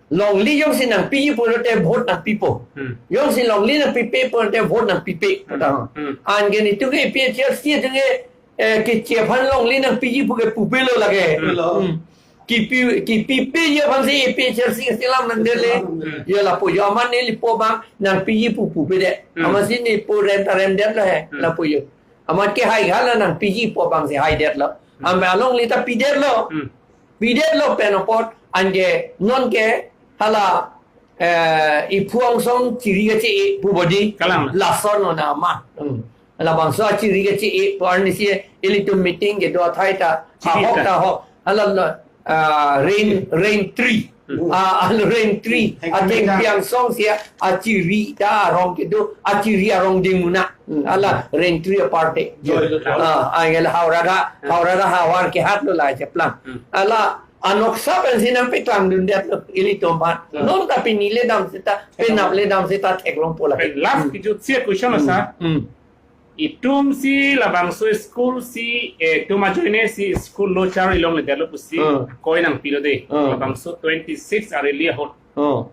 Longle jongsi nangpiji pulote vote nangpipo. Hmm. Jongsi longle nangpipe pulote vote nangpipe. Hmm. Ta ho. Hmm. Anke netum ke A P H L C atum ke, eh, keche aphan longle nangpiji pu ke pupelo lake. Hmm. Hmm. Kipi, kipipeji aphansi A P H L C ke selam nangdele. Hmm. Ya lapu jo amat nelipo abang nangpiji pu pupedet. Hmm. Amatsi nepo rem ta remdetlo he. Hmm. Lapu jo. Amat ke hai hala nangpiji pu abangsi haidetlo. Hmm. Amat alongle ta pidetlo. Hmm. Pidetlo pen apot anke non ke hala, eh, iphu angsong chiri kache-e pu bodi. Kalang. Lason lo na ma. Hmm. Labangso achiri kache-e pu arnisi ilitum meeting kedo athai ta. Chiri ahok ta. Ta ahok. Hala lo, ah, rain, rain tree. Hmm. Ah, hala rain tree. Heng ateng tree. Pi angsong si achiri ta arong kedo, achiri arong dingmuna. Hmm. Hala rain tree aparte. Joy, joy. Ah, angel Howraghat, Hmm. Howraghat Howraghat lo la cheplang. Hmm. Hala anoksa pensi nangpeklang dundet lo ilitum aphan. Hmm. Non ta pini le dam seta, penap le dam seta theklongpo la. Pen last Hmm. kijutsi a-question Hmm. asa. Hmm. Itum si labangso school si, eh, itum ajoine si school lo char ilongledetlo pusi Hmm. koi nangpilo dei. Hmm. Labangso twenty-six a-rally ahut. Hmm.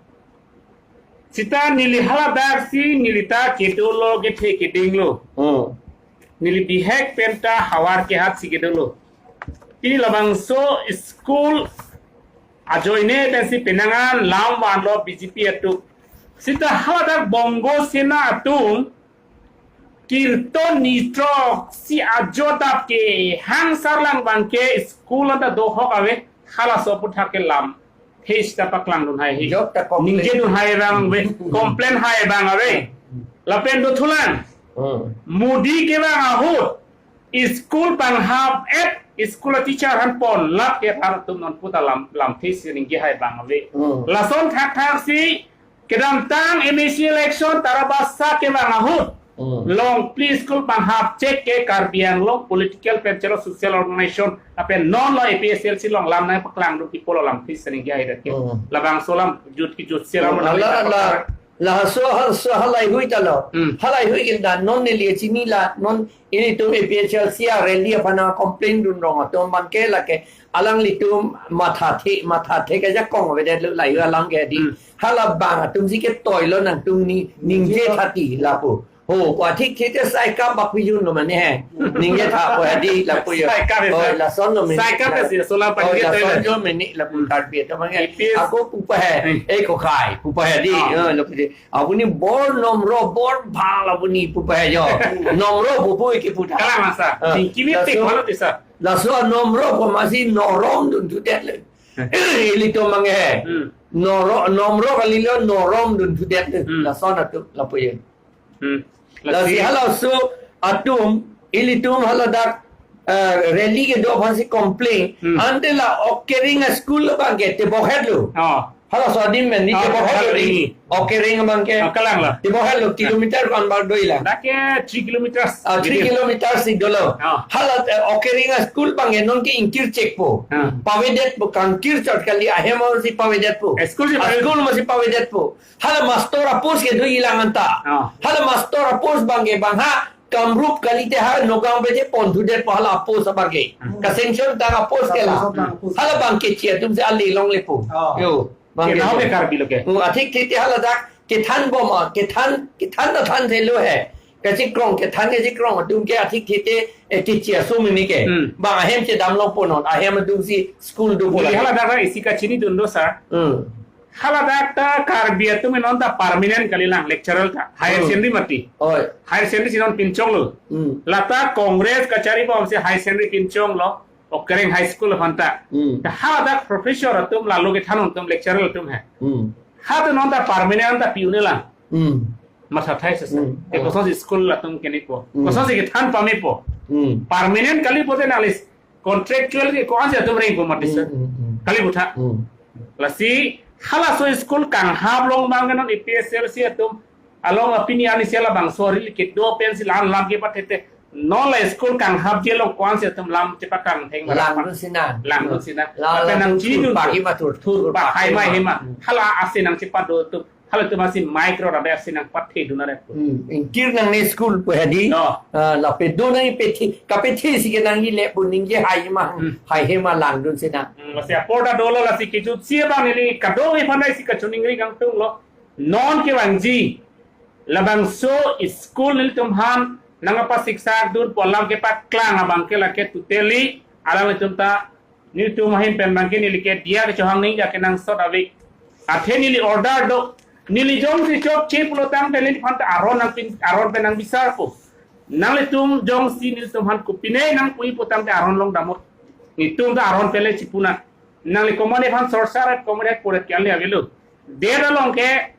Seta neli haladak si neli ta kedolo kethe kedinglo. Hmm. Neli bihek pen ta Howraghat si kedolo. Pini labangso school ajoine pensi penang an lam vanlo B J P atum. Seta haladak Bongo Sena atum kirton nitrok si ajo adap ke hangsar lang abang ke school anta dohok ave halaso aputhak ke lam. He seta paklangdun hai he. Jok ta complain. Ningjedun hai abang ave. Complain hai abang ave. Hmm. Lapen dothulang. Hmm. Modi kevang ahut school panghap et school a-teacher aphan ponlap ke tar atum non puta lam, lamthe si ningje hai abang ave. Hmm. Lason thakthak si kedamtang M A C election Tarabasa kevang ahut. Hmm. Longphli school panghap chek ke Karbi Anglong political pen chelo social organization lapen non lo A P H L C along lam nangpaklangdun kipu lo lamthe si ningje haidet ke. Hmm. Labangso lam jut kijutsi lam Hmm. nang Hala, hala, nangpaklang. Laso, laso halai hui ta lo. Hmm. Halai hui gilda non neli chini la non ilitum A P H L C a-rally aphan nang-complain dun rong atum abang ke la ke alanglitum mathathe, mathathe ke ajakong avedet lo lahai alam ke di. Hmm. Hala abang atum si ketoilo nangtum ni ningje thati lapu. Ho, pu athik thete sai kap bak pijun lo mane he. Ningje tha pu hadi lapu yo. Sai kap esa. Oh, lason lo mane. Sai kap esa, sola Oh, panjat lason toilet. Lo mane lapu Hmm. Karbi atum abang ke. Ipis. Ako pupa he. Hmm. Eh, kokai, pupa he di. Ah. Eh, lapu di. Apuni bor nomro, bor bhal apuni pupa he jo. Nomro pupu iki puta. Kalang masa. Ah. Tingki mi tik laso, bhalo tisa. Laso nomro ko masi norom dun thudet le. Hmm. Ilitum abang he. Hmm. Noro-, nomro kalilo norom dun thudet le. Hmm. Lason atum lapu yo. Hmm. Lasi Lasi. Halaso atum, ilitum haladak, eh, rally kedo aphansi complain. Hmm. Ante la Okering a-school abang ke tebok hetlo. Oh. Halaso adim men ni Oh, tebok hetlo halaso di. Okering abang ke. Oh, kalang la. Tebok hetlo kilometer ko-an bak do-i la. Dak ke three kilometers. Ah, three Gitu. Kilometers si dolo. Oh. Hala, eh, Okering a-school abang ke non ke ingkir chekpo. Ah. Pavedetpo, kangkir chot kali ahem si pavedetpo. Eh, school si pavedet. A-school masi pavedetpo. Hala master a-post ke do-i lang anta. Ah. Hala master a-post abang ke bang ha Kamrup kalite ha Nagaon pete pon thudetpo hala a-post abang ke. Hmm. Ka-sanction tang a-post ke la. Ka-sanction tang a-post. Hala abang ke chi atum si ale longle po. Ah. Yo, abang ke Ke nau chi. Ke Karbi lo ke. Hmm, athik thete haladak kethan bom a, kethan, kethan ta than thelo he. Kachikrong, kethan kachikrong atum ke athik thete, eh, ke chi aso mini ke. Hmm. Bang ahem chedam longpo non, ahem atum si school dopo Jadi lagi. Haladak isi kachini dun do sir. Hmm. Haladak ta Karbi atum non ta permanent kali lang lecturer ta. Higher Hmm. secondary mati. Oi. Higher secondary si non pinchong lo. Hmm. Lata Congress kachari bom si higher secondary pinchong lo. Okering High School aphan ta. Hmm. Ta haladak professor atum lalu kethan atum lecturer atum he. Hmm. Haladak non ta permanent ta pi-un-e lang. Hmm. Matha thai sesa. Hmm. Te koson si school atum kenipo. Hmm. Koson si kethan pamepo. Hmm. Permanent kali pote nanglis contractual ke ko-an si atum rengpo mati sir. Hmm, hmm, hmm. Kali butha. Hmm. Lasi halaso school kanghap long abang ke non A P S L C atum along apini ani sela bangso ril kedo pen si lan lam kepathete. Non la school kanghap je long ko-an si atum lam chepakang theng Lang barang. Dun sinang. Lang dun sinang. La, Apa la nang tur, chini tur, dun pak tu. Ima tur, Tur tur, pak pak hai mai ima. Hai mai ima. Hmm. Hala asi nang chepadun tu. Halatum asi micro rabe asi nang pathe dun are. Hmm, ingkir nangne school pu hadi. No. Ah, lapen do nang pethi, kapethi si ke nangji le pu ningje hai ma, Hmm. hai he ma lang dun sinang. Hmm, lasi apor ta dolo lasi kejut si abang neli kadokave aphan si kachiningri kangtung lo. Non kevangji labangso school nelitum aphan nangpasiksak dun pu alam kepaklang abang ke lake totally alanglitum ta Nelitum ahin pen abang ke neli ke diya kechohang ningje kenangsot ave. Athe neli order do. Neli jongsi chokche pulo tangte neliphan ta aron nangpin, aron pen nangbisarpo. Nanglitum jongsi nelitum aphan kopine nangpui pu tangte aron long damnon. Nelitum ta aron pen le chipu nang. Nangli komatne aphan sorsar et komatne et puret ke ale avelo. Det along ke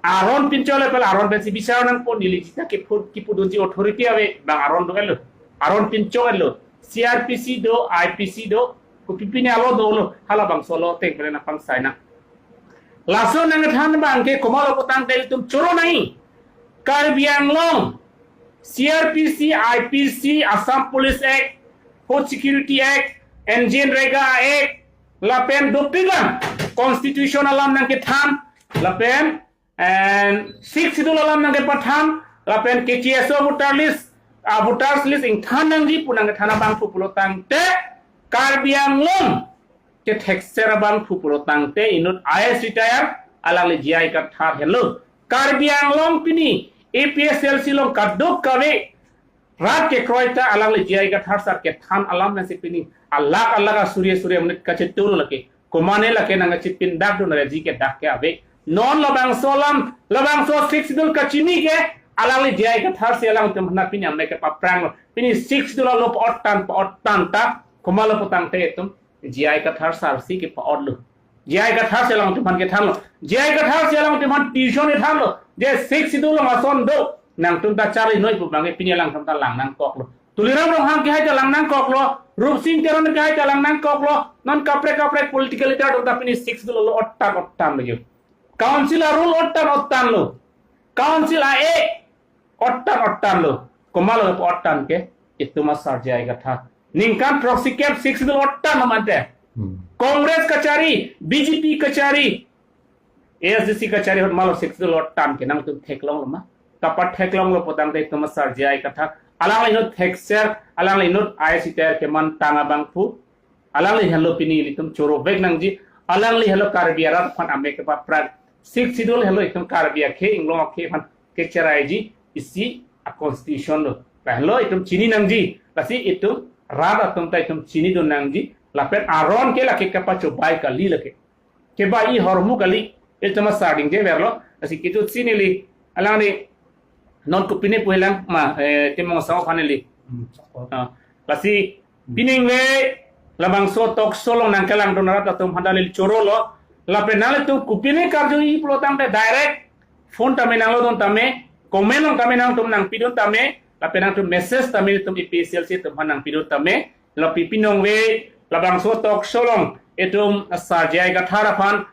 aron pinchole pen aron pensi bisar nangpo, neli jita kipu, kipudunji authority ave, bang aron do-etlo. Aron pinchong-etlo. C R P C do, I P C do, kopi pine alo dolo, halabangso alo ateng pen nangpangsai nang. Laso nangthan abang ke komatlo pu tangte ilitum choro nangji. Karbi Anglong, C R P C, I P C, Assam Police Act, Food Security Act, NGNREGA Act, lapen dopik abang constitution alam nangkethan, lapen and Sixth Schedule alam nangkepathan, lapen K K S O voter list, ah, voters list ingthan nangji pu nangkethan abangphu pulo tangte, Karbi Anglong kethekser abangphu pulo tangte, inut I A S retire alangli J I Kathar henlo. Karbi Anglong pini A P H L C along kadokave rat kekroi ta alangli J I Kathar sar kethan alam nangsi pini alak alak asuri asuri amonit kachetur lake. Komatne lake nangkachipindak dun reji ke dak ke ave. Non labangso alam, labangso Sixth Schedule kachini ke alangli J I Kathar si alangtum aphan pini amek kepapranglo. Pini Sixth Schedule alo pa-ottan pa-ottan ta komatlo pu tangte itum J I Kathar sar si kepa-otlo. J I Kathar si alangtum aphan kethanlo. J I Kathar si alangtum aphan tuition kethanlo. Je Sixth Schedule along ason do. Nangtum ta charli noi pu abang ke pini alangtum ta lang nangkoklo. Tuliram Ronghang kehai ta lang nangkoklo. Rupsing Teron kehai ta lang nangkoklo. Non kaprek kaprek political leader atum ta pini Sixth Schedule alo ottan ottanlo jo. Council a-rule ottan ottanlo. Council a-act ottan ottanlo. Komatlo pa-ottan ke? Itum asar J I Kathar. Ningkan throksi kep Sixth Schedule ottan mante. Hmm. Congress kachari, B J P kachari, A S D C kachari ahut malo Sixth Schedule ottan ke nangtum theklonglo ma? Kapatheklonglo pu tangte itum asar J I Kathar. Alangli inut thekser, alangli inut I A S retire kemantang abangphu. Alangli henlo pini ilitum chorovek nangji. Alangli henlo Karbi arat aphan amek kepaprang. Sixth Schedule henlo itum Karbi akhei inglong akhei aphan kecheraiji. isi a constitution lo. Lahenlo itum chini nangji. Lasi itum rat atum ta itum chinidun nangji. Lapen aron ke lake kapachobai kali lake. Kebai ahormu kali. Itum asar dingje verlo. Lasi kitu chini li. Alangli non kopine pu helang ma, eh, Timung Asong aphan li. Ah, lasi piningve labangso talk show along nangkelangdun arat atum aphan ta neli chorolo. Lapen nanglitum kopine karjuji pulo tangte direct phone tame nanglodun tame, comment along tame nangtum nangpidun tame, lapen nangtum message tame itum A P H L C atum aphan nangpidun tame. Lapen piningve labangso talk show along itum Sar J I Kathar aphan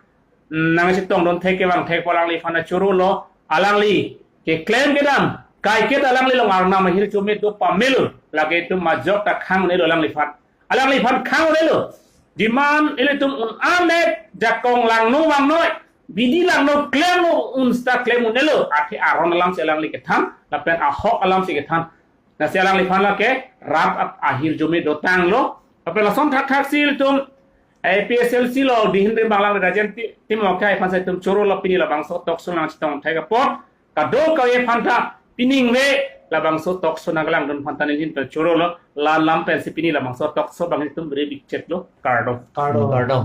nangchetongdun thek kevang thek pu alangliphan ta chorolo. Alangli keklem kedam kaiketa alangli along Arnam ahirjume do pamelo, lake itum majok ta khang un-elo alangliphan. Alangliphan khang un-elo. Demand ilitum un-an le jakong langno vangnoi, bidi langno klemno un seta klem un-elo. Athe aron alamsi alangli kethan, lapen ahok alamsi kethan. Lasi alangliphan lake rat ap- ahirjume dotanglo. Lapen lason thakthak si ilitum A P H L C lo dihin rim banglang Rajen Ti- Timung Akhai aphan si itum chorolo, pini labangso talk show nangchetong thek apot kadokave aphan ta piningve labangso talk show nangkelangdun aphan ta nelihin ta chorolo. La lam pensi pini labangso talk show abang itum beri bikchetlo. Kardom. Kardom. Kardom.